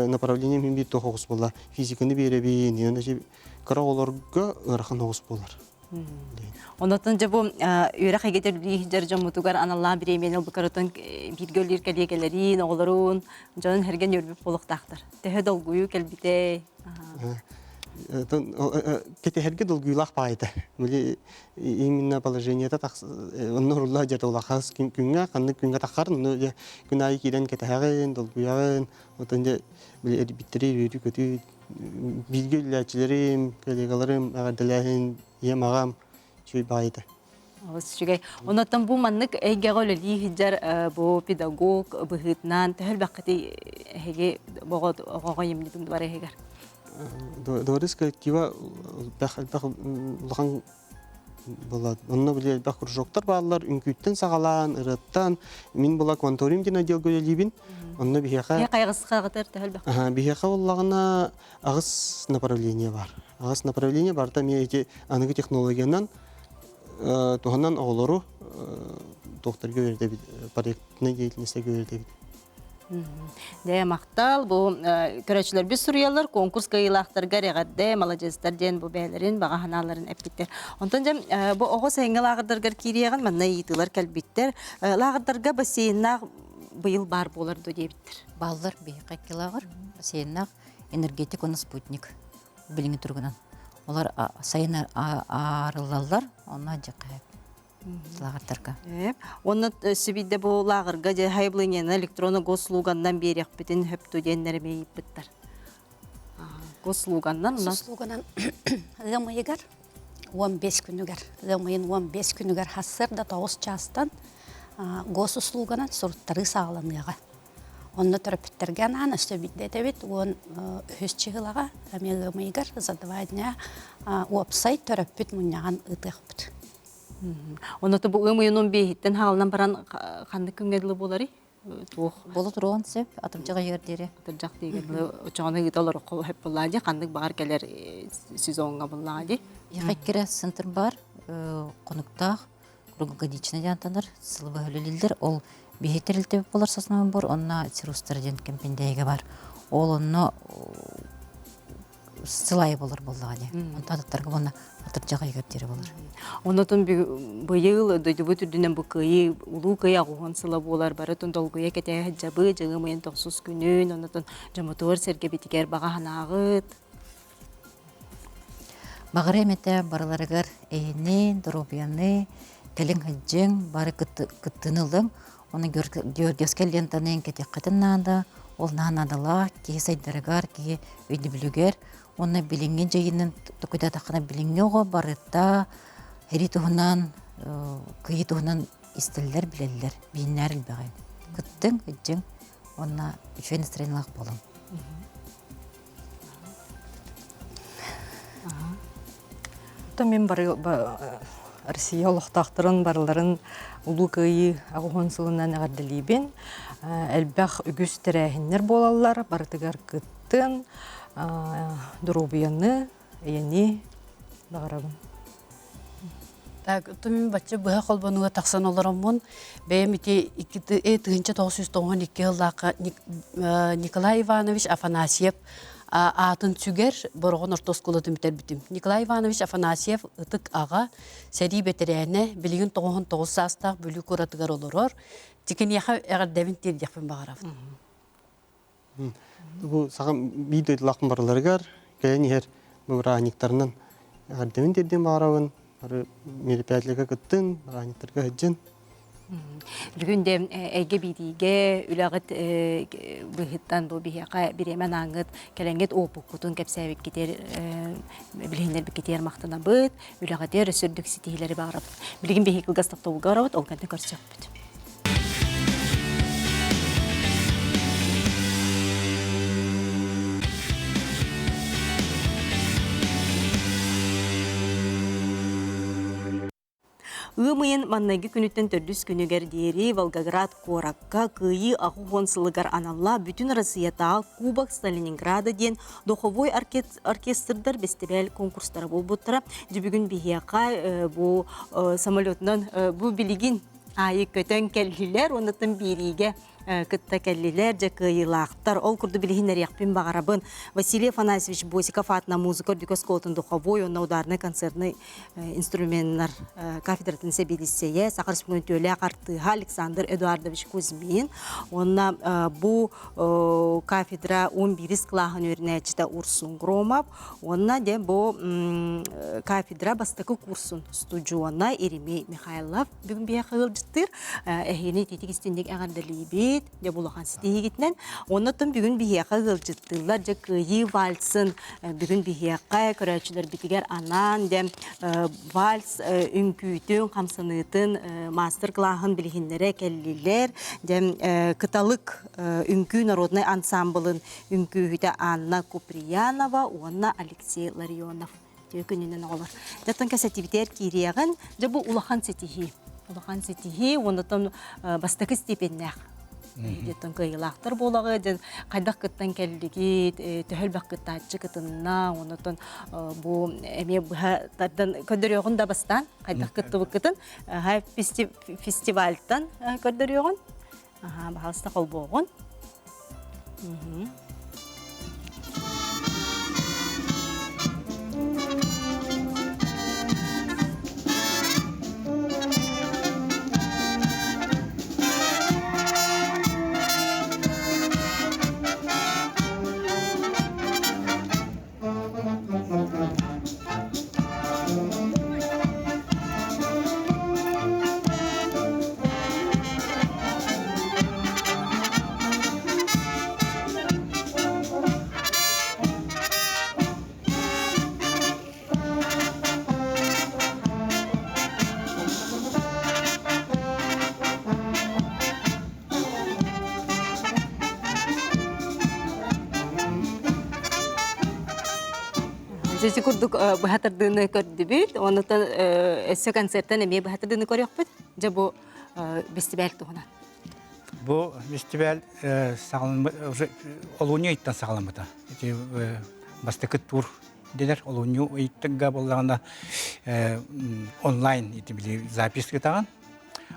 направление мин биир тоҕус буолла. Физиканы биэрэбин, кыра оҕолорго ыарахан оҕус буолар. Онотон дьэ бу үөрэх эйгэтэ үлэлии сылдьар дьоммутугар аналлаах бириэмийэни ылбыкарытын бииргэ үлэлиир кэлиэгэлэриин, оҕолорун, дьонун сэргэн үөрбүт буолуохтаахтар. Төһө долгуйуу кэлбитэй? Кэтэһэргэ долгуйуулаах баайыта. Били именно положениета онно урулла дьэ улахас күҥҥэ ханнык күҥҥэ таххар онно дьэ күн аайы киирэн кэтэһэҕин, долгуйаҕын, отон дьэ били эрбиттэри үөрүү-көтүү бииргэ үлэлээччилэрим, коллегаларым эҕэрдэлээһин, ийэм, аҕам үчүгэй баҕайыта. Олус үчүгэй. Онон бу маннык эйгэҕэ үлэлии сылдьар бу педагог быһыытынан төһө элбэххитий эһиги оҕоҕо емнитин барыһыгар? Дворец коллектива элбэх элбэх улахан Была онно били элбэх кружоктар бааллар, үҥкүүттэн саҕалаан, ырыаттан. Мин була кванториум диэн отделга үлэлиибин. Онно биһиэхэ Хайҕысхаҕытар төһө элбэх? Биһиэхэ буоллаҕына аҕыс направление бар. Аҕыс направление барыта эмиэ ити аныгы технологиянан туһанан оҕолору туохтарга үөрэтэбит, проектной деятельностьга үөрэтэбит. Дьэ, махтал. Бу көрөөччүлэрбит суруйаллар, конкурс кыайыылаахтарга эҕэрдэ, маладьыастар диэн бу бэйэлэрин баҕа санааларын эппиттэр. Онтон дьэ, бу оҕо сайыҥҥы лааҕырдаргар киириэҕин манна ыйытыылар кэлбиттэр. Лааҕырдарга бассейннаах быйыл баар буолар дуо диэбиттэр. Бааллар биһиэхэ икки лааҕыр, бассейннаах энергетик уонна спутник билиҥҥи туругунан. Олор сайын аарыллаллар, онно дьэххэ лааҕырдарга. Уонна сибидде бу лааҕырга дьэ хайблынианы электронно госслуганнан биэриэхпитин хөпту диэннэр эмиэ ыйыппыттар. Госслуганнан Госуслуганан ыам ыйыгар 15 күнүгэр ыам ыйын 15 күнүгэр хассыарда 9 чаастан госуслуганан суруттарыы саҕаланыаҕа. Онно төрөппүттэргэ анаан өссө биирдэ этэбит уон үһүс чыһылаҕа эмиэ ыам ыйыгар за два дня уопсай төрөппүт мунньаҕын ыытыахпыт. Онно бу ыам ыйын 15-иттэн хаалынан баран ханнык күҥҥэ дылы буоларый? Туох? Буола туруон сөп, атырдьах ыйыгар диэри. Атырдьах диэри очоҕону ыыта олороххо сөп буоллаа дии, ханнык баҕар кэлэр сезоҥҥа буоллаҕа дии. Ехеккере центр бар, хонуктаах, круглогодичный диэн атанар, сылы быһа үлэлииллэр. Ол биһи тэрилтэбит буолар сосновый бор, онно Сирустар диэн кэмпиндээйигэ бар. Ол онно сыл аайы болор буоллаҕа дии. Онтон атыттарга уонна атырдьах ыйыгар диэри болор. Онотон быйыл дойдубут үрдүнэн бу кыайыы, улуу кыайыы аҕуһун сыла буолар барытын долгуйа кэтэһэ дьабы дьыҥым ыйын тохсус күнүн, онотон дьомотугар сэргэбитигэр баҕа санааҕыт. Баҕара эмэтэ барыларыгар эйэни, доруобуйаны, кэлиҥ сылдьыҥ, бары кыттыыны ылыҥ. Оны Георгиевскай лентаны кэтиэххитин наада, ол наһаа наадалаах, киһи сайдарыгар, киһи өйдөбүлүгэр уонна билиҥҥи дьайыынан токуйдаатаххына билиҥҥи оҕо барыта сэрии туһунан, кыайыы туһунан истэллэр, билэллэр, биһиннээр элбэҕи. Кыттыҥ, ыдьыҥ уонна үчүгэй настроениелаах буолуҥ. Оттон мин бары Россия олохтоохторун барыларын Улуу Кыайыы 80 сылынан эҕэрдэлиибин. Элбэх үгүс тэрээһиннэр буолаллар, барытыгар кыттын, доруобуйаны, эйэни баҕарабын. Так, мин бачча быһа холбонууга тахсан олороммун, бэйэм ити 1992 сыллаахха Николай Иванович Афанасьев аатын сүгэр Бороҕон орто оскуолатын бүтэрбитим. Николай Иванович Афанасьев ытык аҕа, сэрии бэтэрээнэ, билигин 99 саастаах Бүлүү куоратыгар олорор. Тикиниэхэ эҕэрдэбин тиэрдиэхпин баҕарабын. Бу саҕам биир дойдулаахпын барыларыгар кэлэн иһэр бырааһынньыктарынан эҕэрдэбин тиэрдиэн баҕарабын. Бары мероприятиеларга кыттын, бырааһынньыктарга сылдьын. Бүгүн де эйгэ биириигэ үлэҕит быһыттан бу биһиэхэ бириэмэ анааңҥыт кэлэҥҥит уопуккутун кэпсээбиккитигэр билиһиннэрбиккитигэр махтанабыт, үлэҕитигэр өссө үрдүк ситиһиилэри баҕарабыт. Билигин биһиги кылгас тохтобулга барабыт, ол кэннэ көрсүөхпүт. Ыам ыйын маҥнайгы күнүттэн төрдүс күнүгэр диэри Волгоград куоракка Кыайыы 80 сылыгар аналлаах Бүтүн Россиятааҕы Кубок Сталининграда диэн духовой оркестрдар бэстибээл конкурстара буолбуттара. Дьэ бүгүн биһиэхэ бу самолетунан бу билигин аайы көтөн кэллилэр уоннаттан биэриигэ кытта кэллилэр, дьэ кыайыылаахтар. Ол курдук билиһиннэриэхпин баҕарабын. Василий Афанасьевич Босиков аатынан музыка үрдүк оскуолатын духовой уонна ударнай концертный инструменнар кафедратын сэбиэдиссэйэ, Саха Республикатын үтүөлээх артыыһа Александр Эдуардович Кузьмин уонна бу кафедра 11 кылааһын үөрэнээччитэ Урсун Громов уонна дьэ бу кафедра бастакы курсун студиона Еремей Михайлов бүгүн биһиэхэ ыалдьыттыыр. Эһигини итиитик истинник эҕэрдэлиибит. Дьэ бу улахан ситиһиигитинэн. Оннуттан бүгүн биһиэхэ ыалдьыттыыллар. Дьэ кыайыы вальсын бүгүн биһиэхэ көрөөччүлэрбитигэр анаан дьэ вальс үҥкүүтүн, хамсаныытын мастер-классын билиһиннэрэ кэллилэр. Дьэ Кыталык үҥкүү народнай ансамблын үҥкүүһүтэ Анна Куприянова уонна Алексей Ларионов. Үтүө күнүнэн оҕолор. Дьэ кэсэтибитигэр киириэҕин, дьэ бу улахан ситиһии. Улахан ситиһии, оннотон бастакы степеннээх. Диэттэн кыайыылаахтар буолаҕы, дьэ хайдах кыттан кэллигит, төһө элбэх кыттааччы кытынна, оннотон бу эмиэ быһа тардан көрдөрүөҕүн да бастаан, хайдах кыттыбыккытын фестивальтан көрдөрүөҕүн. Аха, баһалыста холбуоҕун. Дьэ курдук быһа тардыыны көрдүбүт. Оннуттан өссө концерттан эмиэ быһа тардыыны көрүөхпүт. Дьэ бу бэстибээл туһунан. Бу фестиваль уже олунньу ыйыттан саҕаламмыта. Ити бастакы тур дилер олунньу ыйыттыгга буоллаҕына онлайн ити били запись ытаҕын.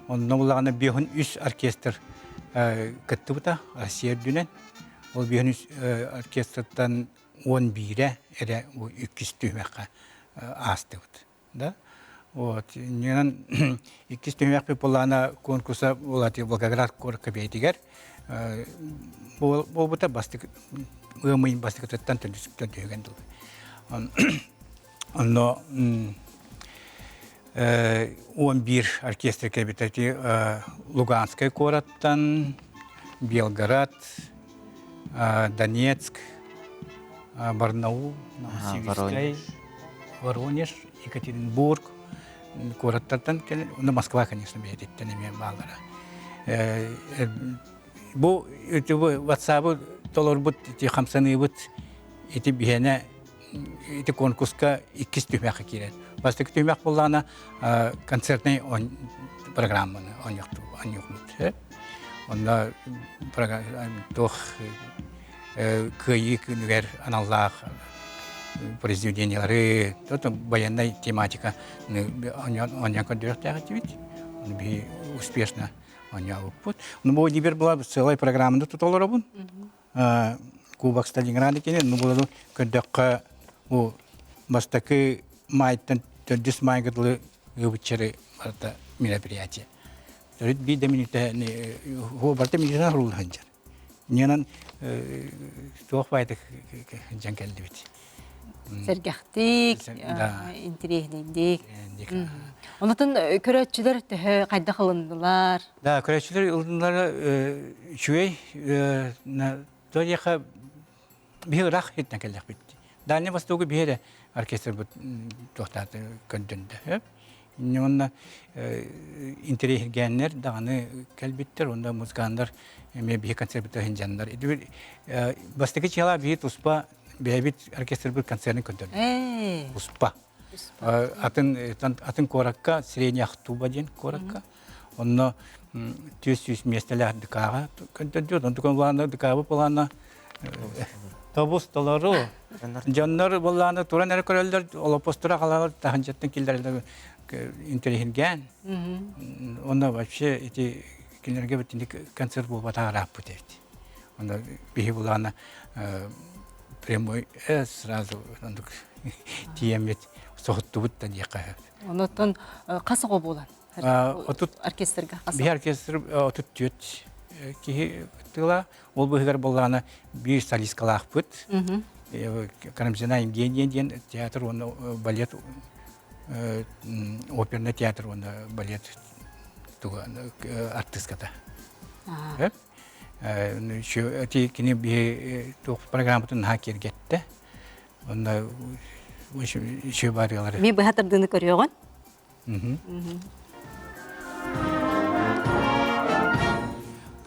Онно буллаҕына биэһин үс оркестр кыттыбыта Россия үрдүнэн. Ол биэһин үс оркестртан уон биирэ эрэ иккис түһүмэххэ аастыбыт. Да? Вот. Иннинэн иккис түһүмэхпит буоллаҕына конкурса буолати Волгоград куоракка бэйэтигэр буолбута бастакы ыам ыйын бастакытыттан төрдүһүгэн дылы. Онно 11 оркестр кэлбитэ Луганскай куораттан, Белгород, Донецк, Барнаул, Новосибирскай, Воронеж, Екатеринбург куораттартан кэлэн, ну Москва, конечно, бэйэтиттэн эмиэ бааллара. Бу WhatsApp толорбут ити хамсаныыбыт ити биһиэнэ ити конкурска иккис түһүмэххэ киирэр. Бастакы түһүмэх буоллаҕына концертный программаны оонньуохпут. Онно туох кыайыы күнүгэр аналлаах произведениелары, военная тематика оонньоон көрдөрүөхтээх этибит. Оны биһи успешно оонньообуппут. Ну, бу дибер была целая программаны тутолоробун. Кубок Сталинграда кини ну булану көрдөххө бу бастакы маайтан төрдүс маайга дылы ыбыччары барыта мероприятие. Төрүт биир да мүнүүтэ хоо барыта мүнүүтэ хурулла сылдьар. Ньанан туох баайдык дьан кэллибит. Сэргэхтик, интириэһинэйдик. Онотон көрөөччүлэр төһө хайдах ылыннылар? Да, көрөөччүлэр ылыннылар үчүгэй. Тояха биһи ыраах хиттен келлэхпит. Дальний Востогу биһи эрэ оркестрбыт туохтааты көрдөрдө. Онно интэриэһиргээннэр даҕаны кэлбиттэр, онно музыканнар эмиэ биһи концерппытыгар сылдьаннар. Бастакы чыала биһи туспа бэйэбит оркестрбыт концерын көрдөрдө. Туспа. Атын атын куоракка Средняя Ахтуба диэн куоракка онно 400 миэстэлээх ДК-ҕа көрдөрдүбүт. Онтукан улаана ДК-быт былаана тобус толору. Дьоннор былааны туран эрэ көрөллөр, олоппостора халалар таһынчаттан киллэрэллэр интэриэһиргээн. Онно вообще ити кинилэргэ битинник концерт буолбатах ырааппыт эбит. Онно биһи былаана прямой сразу оннук тиийэммит соһуттубут да диэххэ сөп. Онтон хас оҕо буолан? Оркестрга хас? Биһи оркестр 34 киһи тыла. Ол быһыгар буоллаҕына биир солисткалаахпыт. Карамзина Евгения диэн театр уонна балет оперный театр уонна балет артыската. Кини биһи туох программатын наһаа киэргэттэ. Онно үчүгэй барыалары. Ми быһа тардыыны көрүөҕүн.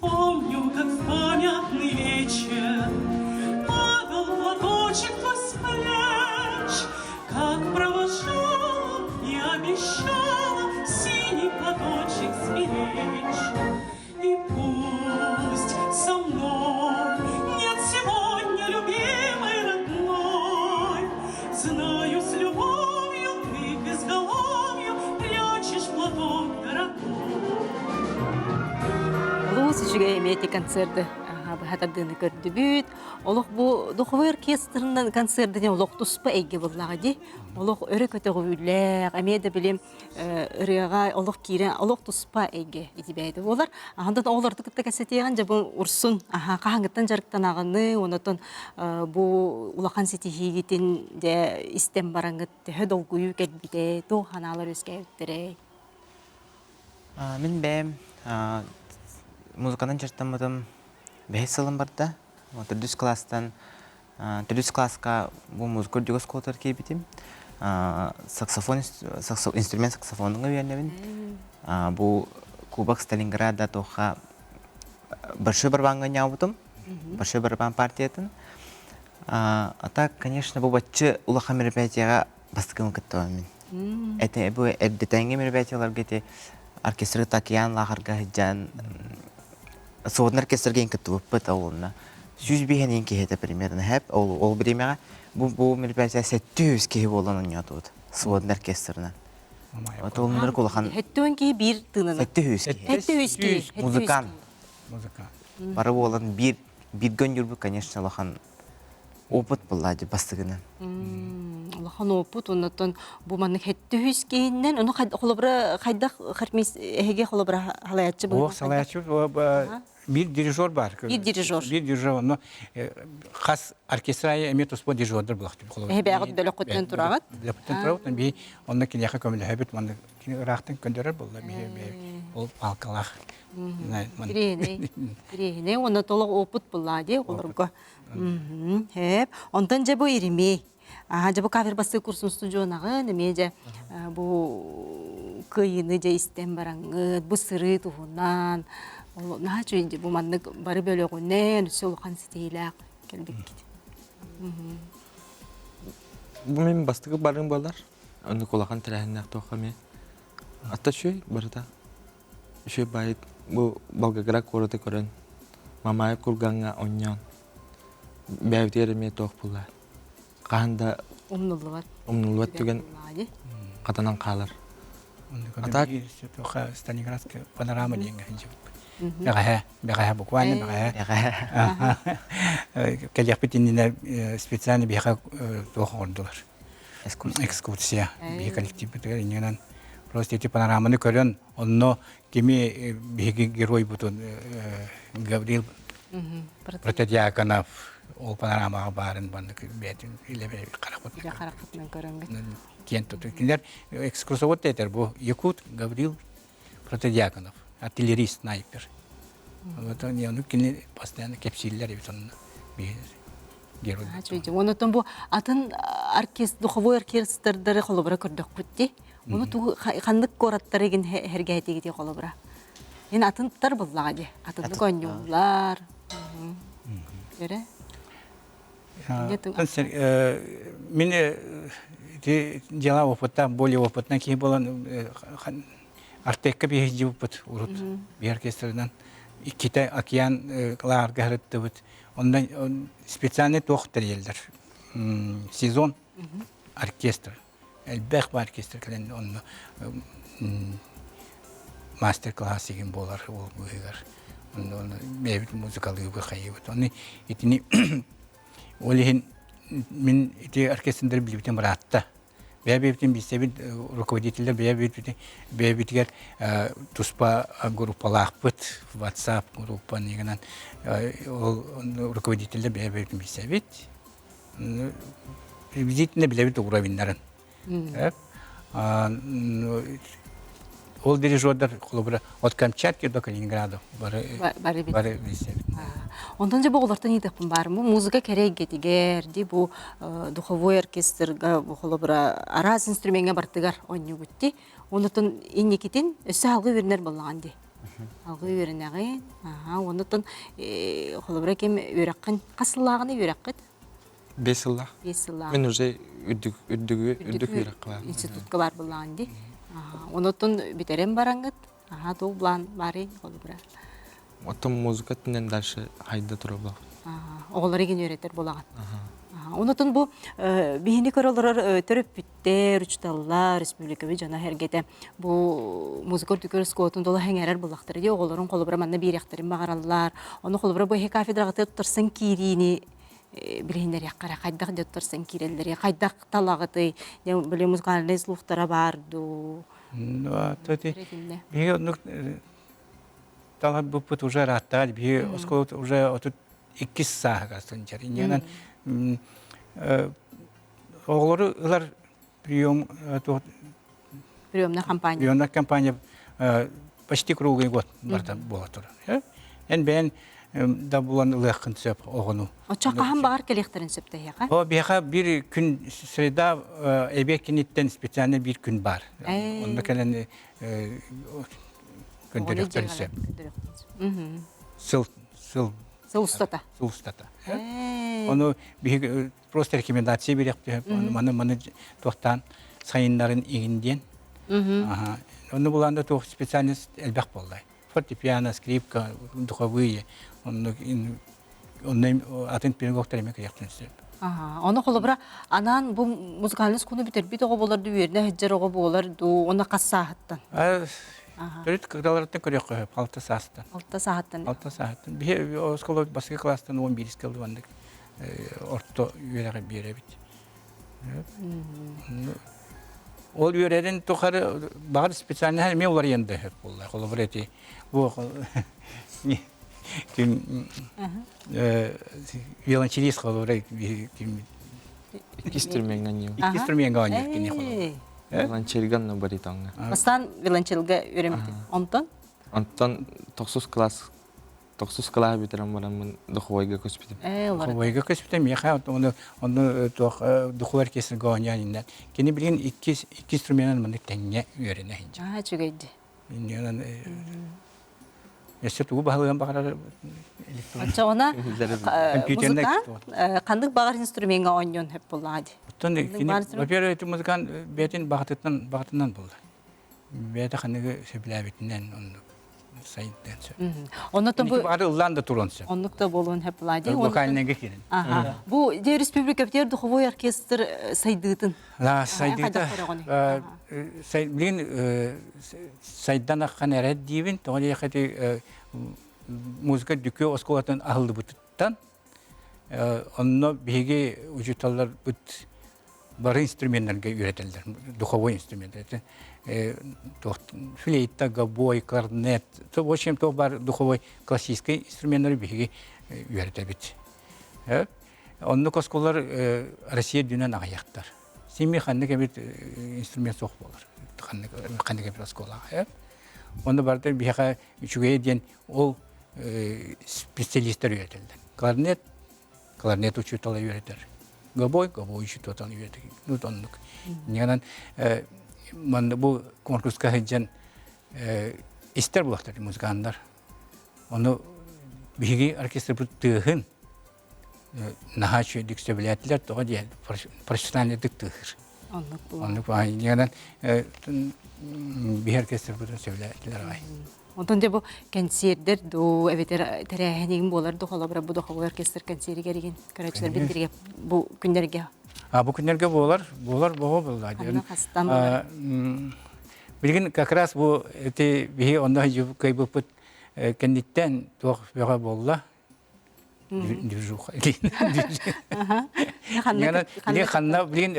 Помню, как в памятный вечер Падал платочек твой с плеч, Как провожала и обещала Синий платочек сберечь. И пусть со мной нет сегодня любимой родной, Знаю, с любовью ты к изголовью Прячешь платок дорогой. Олус үчүгэй эмиэ ити концерты быһа тардыыны көрдүбүт. Олох бу духовой оркестрынан концердыне олох туспа эйгэ буллаҕа дии. Олох өрө көтөҕүүлээх, эмиэ да билим ырыаҕа олох киирэн олох туспа эйгэ итибэйдэ буолар. Аһандан оҕолорду кытта кэсэтиэҕин дьэ бу урсун аха хаһаҥыттан дьарыктанаҕыны, онотон бу улахан ситиһиигитин дьэ истэн бараҥҥыт төһө долгуйуу кэлбитэ, туох санаалар үөскээбиттэрэй? Мин бэйэм музыканан дьарыктаммытым бэһис сылым барда. Төрдүс класстан төрдүс класска бу музыка үрдүк оскуолатыгар киирбитим. Саксофон инструмент саксофонуга үөрэнэбин. Бу Кубок Сталинграда туохха большой барабаҥҥа ньаабытым. Большой барабан партиятын. А так, конечно, бу баччы улахан мероприятиеҕа бастакыбын кыттабын мин. Это бу эрдэтээҥҥи мероприятиеларга ити оркестры Океан лааҕырга сылдьан сводный оркестрга иин кыттыбыппыт ол 105 киһи этэ примерно хэп ол ол бириэмэҕэ бу бу мероприятие 700 киһи буолан оонньоотубут сводный оркестрынан. Вот ол муннар улахан 70 киһи биир тыынынан. 700 киһи. 700 киһи. Музыкант. Музыкант. Бары буолан биир бииргэ оонньуурбут, конечно, улахан опыт буолла дии бастыгынан. Улахан опыт, оннотон бу маннык 700 киһиннэн, ону холобура хайдах хормейс эһиги холобура халаяччы Ох, салаяччы биир дирижер бар. Биир дирижер. Биир дирижер, онно хас оркестр эмиэ туспа дирижердер булахтым. Эһи бэйэҕит бөлөххүтүнэн тураҕыт? Бөлөхпүтүнэн турабыт, биһи онно киниэхэ көмөлөһөбүт, манна кини ыраахтан көндөрөр буолла, биһи ол палкалаах. Тириэһинэй. Тириэһинэй уонна толох опыт буллаа дии олорго. Хэп. Онтон дьэ бу Еремей. Аха дьэ бу кафедра бастыы курсун студионаҕын эмиэ дьэ бу кыайыыны дьэ истэн бараҥҥыт, бу сырыы туһунан наһаа үчүгэй дьэ бу маннык бары бөлөҕүнэн өссө улахан ситиһиилээх кэлбиккит. Бу мин бастакы барыым буолар. Оннук улахан тэрээһиннээх туохха эмиэ. Атта үчүгэй барыта. Үчүгэй баайыт бу Волгоград куораты көрөн, Мамаев кургаҥҥа оонньоон, бэйэбитигэр эмиэ туох буолла хаһан да умнуллубат умнуллубат түгэн хатанан хаалар. А так Сталинградская панорама диэҥҥэ сылдьыбыппыт. Бэҕэһээ, бэҕэһээ буквально бэҕэһээ. Кэлиэхпит иннинэ специально биһиэхэ туох оҥордулар. Экскурсия. Биһи коллективпытыгар иннинэн просто эти панораманы көрөн, онно кими биһиги геройбутун Гаврил Протодьяконов. Ол панорамаҕа баарын баннык бэйэтин илэ харахпытынан харахпытынан көрөнгүт. Киэн туту. Кинилэр экскурсовод этэр бу Якут Гаврил Протодьяконов, артиллерист, снайпер. Вот ону кини постоянно кэпсииллэр эбит онно герой. Онотон бу атын оркестр, духовой оркестрдары холобура көрдөхпүт ди. Ону тугу ханнык куораттары гин хэргээтигити холобура. Ин атынтар буллаҕа ди. Атыннык оонньууллар. Өрө. Мин ити дела опытта, более опытна киһи буолан Артекка биһиги урут биһи оркестрынан иккитэ океан лааҕырга сырыттыбыт. Онно специальный туох тэрийэллэр. Сезон оркестр. Элбэх ба оркестр кэлэн онно мастер-класс игин буолар ол быыһыгар. Онно бэйэбит музыкалыыбыт хайыыбыт. Оны итини ол иһин мин ити оркестрдары билбитим ыраатта. Бэйэ-бэйэбитин билсэбит, руководителлэр бэйэ-бэйэбитин бэйэбитигэр туспа группалаахпыт, WhatsApp группа гынан ол руководителлэр бэйэ-бэйэбитин билсэбит. Приблизительно билэбит уровеннарын. Ол дирижердар холобура от Камчатки до Калининграда бары бары билсэбит. Онтон же бу олортон ыйытыахпын баар бу музыка кэрэ эйгэтигэр ди бу духовой оркестрга бу холобура араас инструмеҥҥа бартыгар оонньуубут ди. Онутун инникитин өссө алгыы үөрэнэр буоллаҕын ди. Алгыы үөрэнэҕин. Аха, онутун холобура ким үөрэххин хас сыллааҕыны үөрэххит? Бес сыллаах. Бес сыллаах. Мен уже үрдүк үрдүгү үрдүк үөрэххэ бар. Институтка бар буоллаҕын ди. Онутун бүтэрэн бараҥҥыт Аха, туох былаан баарый холобура? Оттон музыка өттүнэн дальше хайда турабыл. Оҕолору игин үөрэтэр буолаҕын. Онотон бу биһини көрө олорор төрөппүттэр, учуталлар, республикабыт дьоно сэргэтэ бу музыка үрдүкү оскуолатын тола сэҥээрэр буоллахтара дии оҕолорун холобура манна биэриэхтэрин баҕараллар. Ону холобура бу эһи кафедраҕытыгар туттарсан киириини билиһиннэриэххэ эрэ хайдах дьэ туттарсан киирэллэрий, хайдах талаҕытый, били музыкальнай слухтара баар дуу? Биһиги оннук таларбыппыт уже ырааттаҕа биһиги оскуолабыт уже 32 сааһыгар сылдьар. Инньэнэн оҕолору ылар прием приемная компания приемная компания почти круглый год барда буола турар. Эн бэйэн да булан ылыаххын сөп оҕону. Оччо хаһан баҕар кэлиэхтэрин сөп тэһиэхэ? О, биһиэхэ биир күн среда эбиэт киниттэн специально биир күн баар. Онно кэлэн көрдөрүөхтэрин сөп. Сыл сыл сыл устата. Сыл устата. Ону биһиги просто рекомендация бириэхпит маны маны туохтаан сайыннарын игин диэн. Ону булан да туох специальность элбэх буолла. Фортепиано, скрипка, духовые, онно онно атын педагогтар эмиэ кыйахтын сөп. Ону холобура анаан бу музыкальный скуну бүтэрбит оҕо буолар дуу, үөрэнэ сылдьар оҕо буолар дуу, уонна хас сааһыттан? Төрүт кырдаларыттан көрүөххэ сөп, алта саастан. Алта сааһыттан. Алта сааһыттан. Биһи оскуола бастакы класстан 11 кыллыбаннык орто үөрэҕи биэрэбит. Ол үөрэрин тухары баҕар специальноһа эмиэ уларыйан да сөп буолла. Холобур эти бу ким виолончелист холобура ким Икки инструментга ньим. Икки инструментга оонньуур кини холобура. Виолончельга но баритонга. Бастаан виолончельга үөрэммитим. Онтон? Онтон тохсус класс Тохсус кылааһы бүтэрэн бараммын духовойга көспүтүм. Духовойга көспүтүм. Миэхэ ону ону туох духовой оркестрга оонньоон иннэ. Кини билигин икки икки инструментынан маннык тэҥҥэ үөрэнэ сылдьар. Аа, үчүгэйди. Иннинэн өссө тугу баһылыан баҕарар Оччоҕуна музыкант ханнык баҕар инструмеҥҥа оонньуон сөп буоллаҕа дии. Оттон кини, во-первых, ити музыкант бэйэтин баҕатыттан баҕатынан буолла. Бэйэтэ ханныгы сөбүлээбитинэн оннук сайдыан сөп. Оннотон бу бары ыллаан да туруон сөп. Оннук да буолуон сөп Влади. Вокальныйга киирэн. Бу де республика битер духовой оркестр сайдыытын. Да, сайдыыта. Билин сайдан аххан эрэ диибин, тоҕо диэхэ музыка дүкү оскуолатын аһыллыбытыттан онно биһиги учууталларбыт бары инструменнарга үөрэтэллэр, духовой инструмент. Флейта, гобой, кларнет, в общем, то бар духовой классический инструменттары биһиги үөрэтэбит. Оннук оскуолалар Россия үрдүнэн аҕыйахтар. Син ханнык эбит инструмент суох буолар. Ханнык ханнык эбит оскуолаҕа. Онно барыта биһиэхэ үчүгэйэ диэн ол специалистар үөрэтэллэр. Кларнет, кларнет учуутала үөрэтэр. Гобой, гобой учуутала үөрэтэр. Ну, оннук. Ньанан манна бу конкурска сылдьан истэр булахтар музыканнар. Ону биһиги оркестрбыт тыаһын наһаа үчүгэйдик сөбүлээтилэр тоҕо диэн профессиональныйдык тыаһыыр. Оннук буолар. Оннук баайынан биһи оркестрбытын сөбүлээтилэр аҕай. Онтон дьэ бу кэнсиэрдэр дуу эбэтэр тэрээһинигин буолар дуу холобура бу духовой оркестр кэнсиэригэр игин көрөөччүлэрбит бирге бу күннэргэ А бу күннэргэ буолар, буолар боҕо буолла. Ханна хастан буолар? Билигин как раз бу эти биһи онно кыайбыппыт кэнниттэн туох бөҕө буолла. Движуха. Билин ханна билин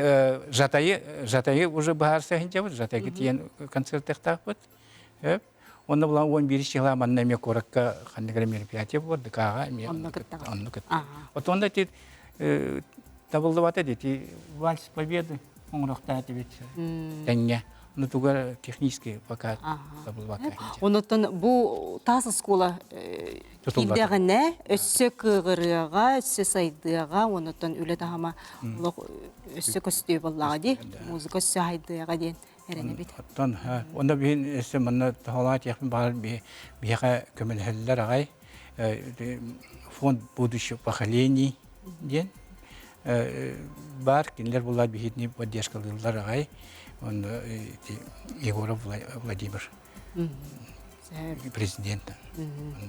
Жатайы Жатайы уже быһаарса иһинчэбит Жатайга тиийэн концертыахтаахпыт. Онно булан 11 числа манна эмиэ куоракка ханнык эрэ мероприятие буолар ДК-ҕа эмиэ Онно кыттаҕын. Онно кыттаҕын. Отонда ити табыллыбата ити вальс победы оҥоруохтаах этибит тэҥҥэ. Ну тугар технически пока табыллыбакка. Онуттан бу таас оскуола киирдэҕинэ өссө кыаҕырыаҕа, өссө сайдыаҕа, онуттан үлэ таһыма олох өссө көстүү буоллаҕа дии. Музыка өссө сайдыаҕа диэн эрэнэбит. Оттон онно биһин өссө манна тоһоҕолоон этиэхпин баҕар биһиэхэ көмөлөһөллөр аҕай фонд будущих поколений диэн баар кинилэр буллар биһитини поддержкалыыллар аҕай онно Егоров Владимир президент.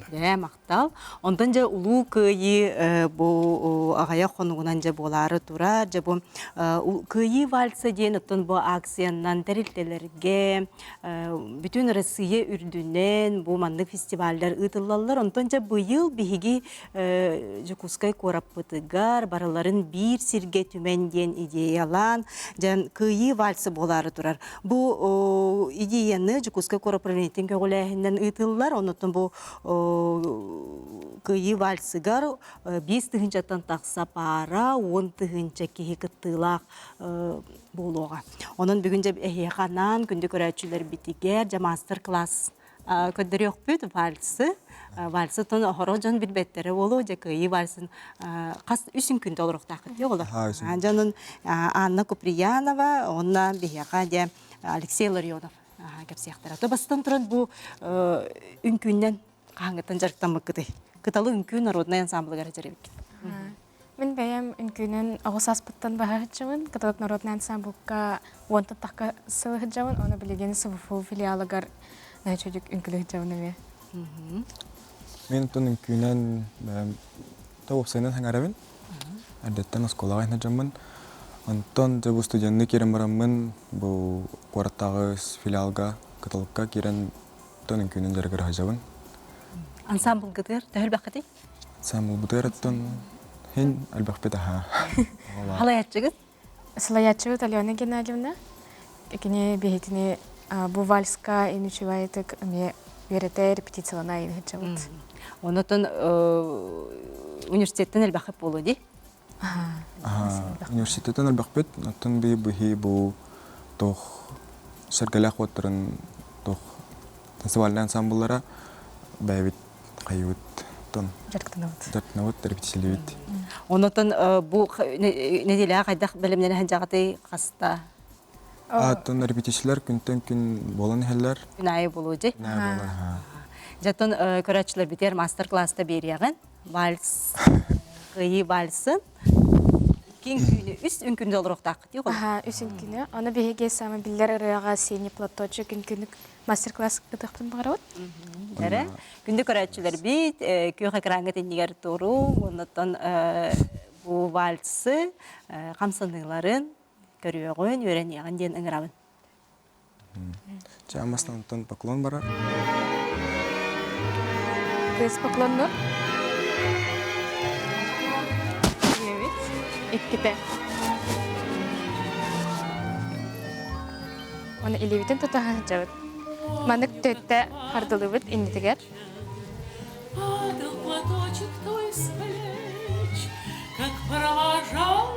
Дьэ, махтал. Онтон дьэ Улуу Кыайыы бу аҕыйах хонугунан дьэ буолаары турар. Дьэ бу Кыайыы вальса диэн оттон бу акциянан тэрилтэлэргэ бүтүн Россия үрдүнэн бу маннык фестиваллар ыытыллаллар. Онтон дьэ быйыл биһиги Дьокуускай куораппытыгар барыларын биир сиргэ түмэн диэн идеялаан дьэ Кыайыы вальса буолаары турар. Бу идеяны Дьокуускай куорат управлениетын көҕүлээһининэн ыытыллар. Оннуттан бу Кыайыы вальсыгар 5 тыһыынчаттан тахса паара, 10 тыһыынча киһи кыттыылаах буолуоҕа. Онон бүгүн дьэ эһиэхэ анаан күндү көрөөччүлэрбитигэр дьэ мастер-класс көрдөрүөхпүт вальсы. Вальсы тон оһоро дьон билбэттэрэ буолуо дьэ кыайыы вальсын хас үс күн толоруохтааххыт дии оҕолор. Дьонун Анна Куприянова уонна биһиэхэ дьэ Алексей Ларионов кэпсиэхтэрэ. То бастан туран бу үҥкүүннэн хаһааҥҥыттан дьарыктаммыккытый? Кыталы үҥкүү народнай ансамблыгар дьарыгыккыт. Мин бэйэм үҥкүүнэн оҕо сааспыттан баһаһыччыбын. Католик народнай ансамблга уон тахха сыл сылдьабын. Оны билигин СВФУ филиалыгар наһаа үҥкүүлүү сылдьабын эмиэ. Мин тун үҥкүүнэн та уопсайынан хаҥарабын. Эрдэттэн оскуолаҕа иһин Онтон дьэ бу студенныы киирэн бараммын бу куораттааҕы филиалга Кыталыкка киирэн тон үҥкүүнэн дьарыгыра сылдьабын. Ансамблгытыгар төһө элбэххитий? Ансамблбытыгар оттон хин элбэхпит аһаа. Халаяччыгыт? Салайааччыбыт Алена Геннадьевна. Кини биһитини бу вальска инүчүвайтык эмиэ үөрэтэ репетициялана иһиччабыт. Онотон университеттен элбэххит буолуо дии? Университеттен элбэхпит. Оттон би быһи бу тох сэргэлээх уоттарын тох танцевальный ансамбллара бэйэбит хайыбыт тон дьарыктанабыт. Дьарыктанабыт, репетициялыыбыт. Онотон бу нэдиэлэҕэ хайдах бэлэмнэнэ сылдьаҕытый хаста? Аттан репетициялар күнтэн күн буолан иһэллэр. Күн аайы буолуо дии. Күн аайы буолар, аха. Дьэтон көрөөччүлэрбитигэр мастер-класста биэриэҕин. Вальс, кыайыы вальсын. Икки үҥкүүнү, үс үҥкүүнү толоруохтааххыт дии Аха, үс үҥкүүнү. Ону биһиги саамай биллэр ырыаҕа «Синий платочек» үҥкүүнү мастер-класс ытыахпын баҕарабыт. Эрэ. Күндү көрөөччүлэрбит, күөх экраҥҥа иннигэр туруу, оннуттан бу вальсы хамсаныыларын көрүөҕүн, үөрэниэҕин диэн ыҥырабын. Чэ, аммастан онтон поклон барар. Кыыс поклоннур. Иккитэ. Оны илиибитин тутаһа сылдьабыт. Маннык төттө хардылыбыт иннитигэр. Падал платочек твой с плеч, как Провожала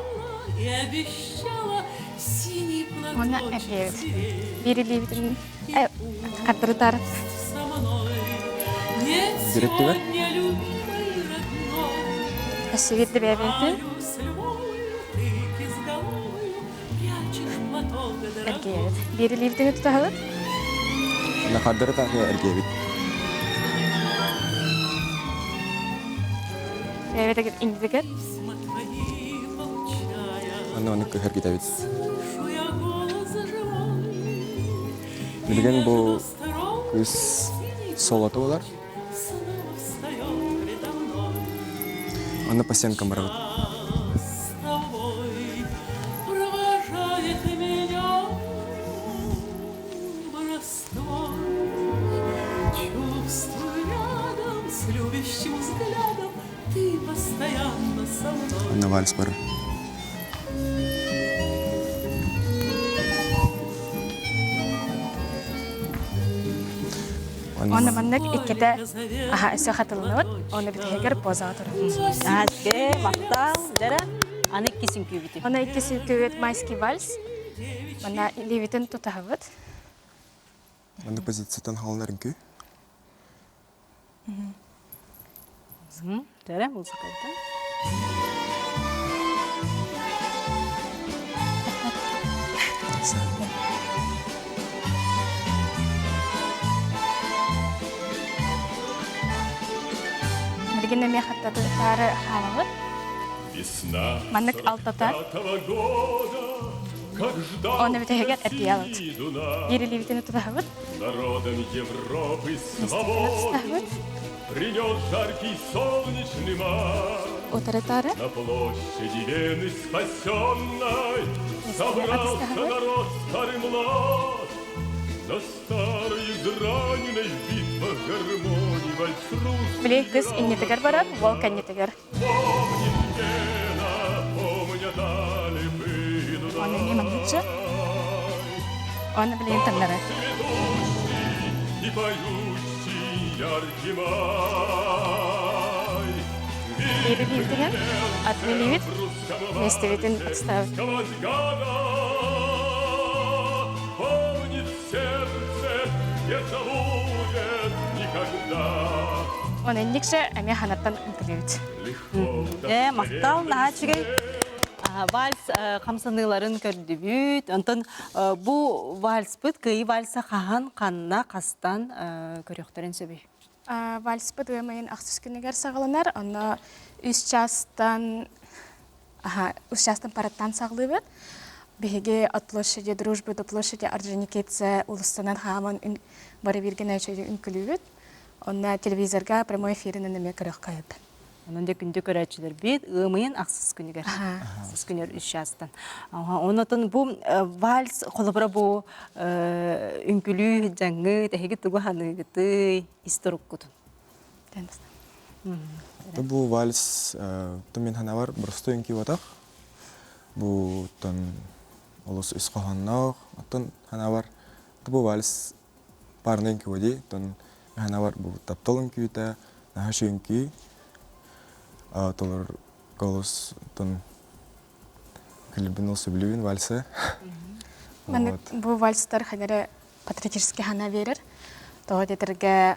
и обещала синий Уонна платочек эпиэбит. стереть. Биир илиибитин хаттырытар. Со мной нет Директивер? сегодня любимой родной. Өссө биирдэ бэйэбитин Знаю, с любовью ты кизголовую прячешь платок дорогой. эргийэбит. Биир илиибитин тутаһабыт. Нахардары тахы эргиэбит. Бэйэбит иннитигэр. Письма твои получая, Аны оны кыһар китэбит. Слышу я голос живой, И Билигин бу между строк кыыс синий солото болар. Снова встает предо мной. Аны пасенкам барабыт. С тобой провожает меня воровство. Чувствую рядом с любящим взглядом ты постоянно со мной. Аны вальс бары. Онно маннык иккитэ аха өссө хатылыныбыт. Онно бүтэһигэр позаҕа турабыт. Аske, махтал, дара. Аны иккисин күүбүтү. Онно иккис үкүүбүт майский вальс. Манна илиибитин тутаһабыт. Аны позицияттан халынар үҥкүү. Дара музыкалда. Билигин эмиэ хаттатытаары хаалабыт. Весна Маннык алтата. 45-го года, как ждал Онно бүтэһигэр эргийэбит. России Дунай. Биир илиибитин тутаһабыт. Народом Европы Меститин свободу тутаһабыт. принес жаркий солнечный май. Утарытаары. На площади Вены спасенной Меститин собрался атыстаһабыт. народ старый млад. На старой израненной в битвах гармонии вальс русский Били кыз иннитигэр барар, уол кэннитигэр. Помнит Вена, помнят Альпы и Онно эмиэ манныкча. Дунай. Онно билигин таҥнары. Цветущий и поющий яркий май. Биир илиибитинэн атын илиибит В русском миэстэбитин вальсе атыстаһабыт. сквозь года Помнит сердце, не забудет никогда. Онно инникше эмиэ ханаттан үҥкүлүүбүт. Легко Э, махтал, наһаа үчүгэй. Вальс хамсаныыларын көрдүбүт. Онтон бу вальспыт кыйы вальса хаһан, ханна, хастан көрүөхтэрин сөбүй? Вальспыт ыам ыйын ахсыс күнүгэр саҕаланар. Онно үс чаастан аха, үс чаастан парадтаан саҕалыыбыт. Биһиги от площади Дружбы до площади Орджоникидзе уулуссанан хааман бары бииргэ нөөчөйү үҥкүлүүбүт. Онно телевизорга прямой эфиринэн эмиэ көрүөххэ сөп. Онон да күндү көрөөччүлэрбит ыамыйын ахсыс күнүгэр. Ахсыс күнүгэр үс чаастан. Онотон бу вальс холобура бу үҥкүлүү дьаҥҥы тэһиги тугу ханыыгытый исторуккутун. Бу вальс мен ханавар простой үҥкүү батах. Бу тон олус үс хоһоонноох. Оттон ханавар бу вальс парный үҥкүү ди. Тон ханавар бу таптал үҥкүүтэ, наһаа үҥкүү. Толор голос тон күлүбүн ол сөбүлүүбүн вальсы. Маннык бу вальстар ханары патриотический хана берер. Тоҕо диэтэргэ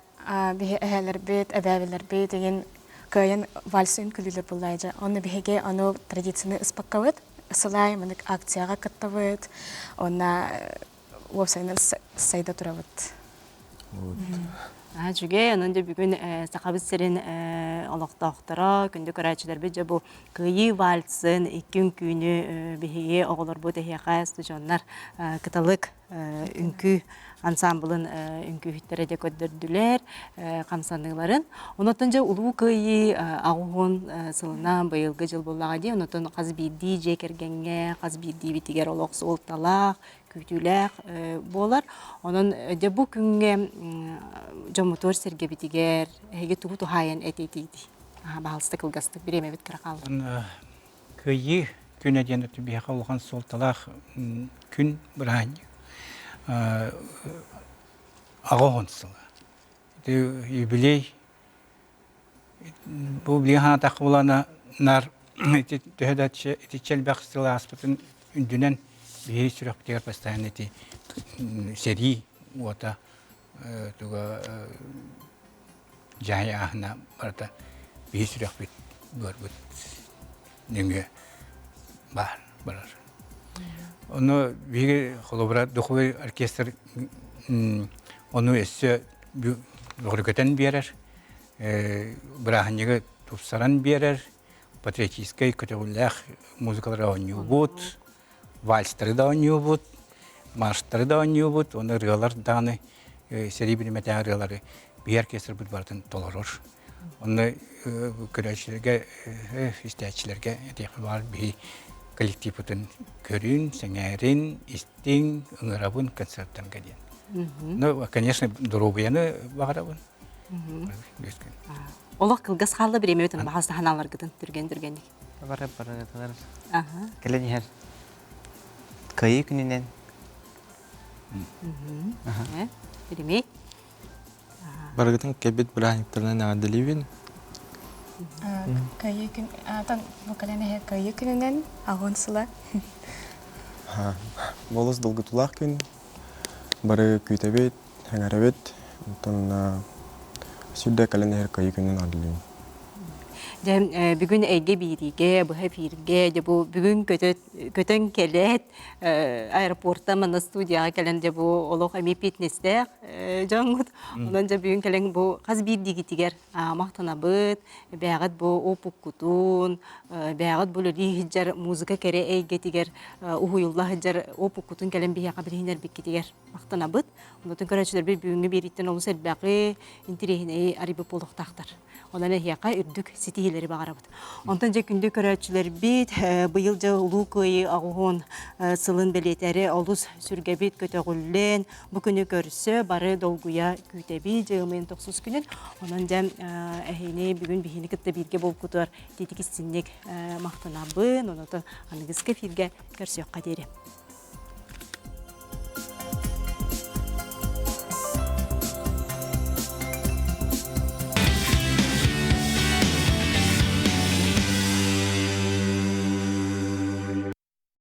биһи эһээлэрбит, эбээбилэрбит деген кыайан вальсы үҥкүлүүлэр буллаайдьа. Онно биһиги ону традицияны ыспаккабыт. Сылай маннык акцияҕа кыттабыт. Онно уопсайынан сайда турабыт. Үчүгэй, онон дьэ бүгүн Сахабыт сирин олохтоохторо, күндү көрөөччүлэрбит дьэ бу Кыайыы вальсын икки үҥкүүнү биһиги оҕолорбут эһиэхэ студеннар кыталык үҥкүү ансамблын үҥкүүһүттэрэ дьэ көрдөрдүлэр хамсаныыларын. Онотон дьэ Улуу Кыайыы аҕуһун сылынан быйылгы дьыл буоллаҕа дии. Онотон хас биирдии дьиэ кэргэҥҥэ, хас биирдиибитигэр олох суолталаах, күүтүүлээх буолар. Онон дьэ бу күҥҥэ дьоммутугар сэргэбитигэр эһиги тугу туһаайан этиитиитий? Баһалыста кылгастык бириэмэбит кыра хаалла. Кыайыы күнэ диэн биһиэхэ улахан суолталаах күн бырааһынньык. Аҕа сыла. Ити юбилей бу билигин санаатахха булана нар Ити төһө да итиччэ элбэх сыл ааспытын үрдүнэн биһиги сүрэхпитигэр постоянно ити сэрии уота туга дьаһай ааһына барыта биһи сүрэхпит быарбыт нөҥүө баар барар. Ону биһиги холобура духовой оркестр ону өссө бөҕөргөтөн биэрэр, бырааһынньыгы тупсаран биэрэр, патриотическай көтөҕүллээх музыкалары оонньуубут, вальстары да оонньуубут, марштары да оонньуубут, уонна ырыалар даҕаны сэрии биримэтээҕи ырыалары биһи оркестрбыт барытын толорор. Онно көрөөччүлэргэ, истээччилэргэ этиэхпин баҕар биһи коллективпытын көрүн, сэҥээрин, истиҥ, ыҥырабын концерттарга диэн. Ну, конечно, доруобуйаны баҕарабын. Олох кылгас хаалла бириэмэбитин баҕас таһаналаргытын түргэн-түргэнник. Бары барыгытыгар кэлэн иһэр Кыайыы күнүнэн. Еремей. Барыгытын кэлбит бырааһынньыктарынан эҕэрдэлиибин. Кыайыы күн атан бу кэлэн иһэр Кыайыы күнүнэн аҕын сыла. Болус долгутуулаах күн. Бары күүтэбит, Эҥэрэбит, онтон сүрдэ кэлэн иһэр кыайыы күнүн аҕаллыым. Дьэ, бүгүн эйгэ биириигэ, быһа эфиргэ, дьэ бу бүгүн көтөн кэлээт, аэропортан манна студияҕа кэлэн дьэ бу олох эмиэ фитнестээх дьоҥҥут. Онон дьэ бүгүн кэлэн бу хас биирдиигитигэр махтанабыт, бэйэҕит бу опуккутун, бэйэҕит бу үлэлии сылдьар музыка кэрэ эйгэтигэр уһуйулла сылдьар опуккутун кэлэн биһиэхэ билиһиннэрбиккитигэр махтанабыт. Онтон көрөөччүлэрбит бүгүҥҥү биэрииттэн олус элбэҕи, интэриэһинэйи арыйбыт буолуохтаахтар. Онон эһиэхэ үрдүк ситиһиилэри баҕарабыт. Онтон дьэ күндү көрөөччүлэрбит, быйыл дьэ Улуу Кыайыы аҕыһын сылын бэлиэтээри олус сүргэбит көтөҕүллэн, бу күнү көрсө бары долгуйа күүтэбит дьэ тохсус күнүн. Онон дьэ эһини бүгүн биһини кытта бииргэ буолбутугар титик истинник махтанабын. Онон аныгыскы эфиргэ көрсүөххэ диэри.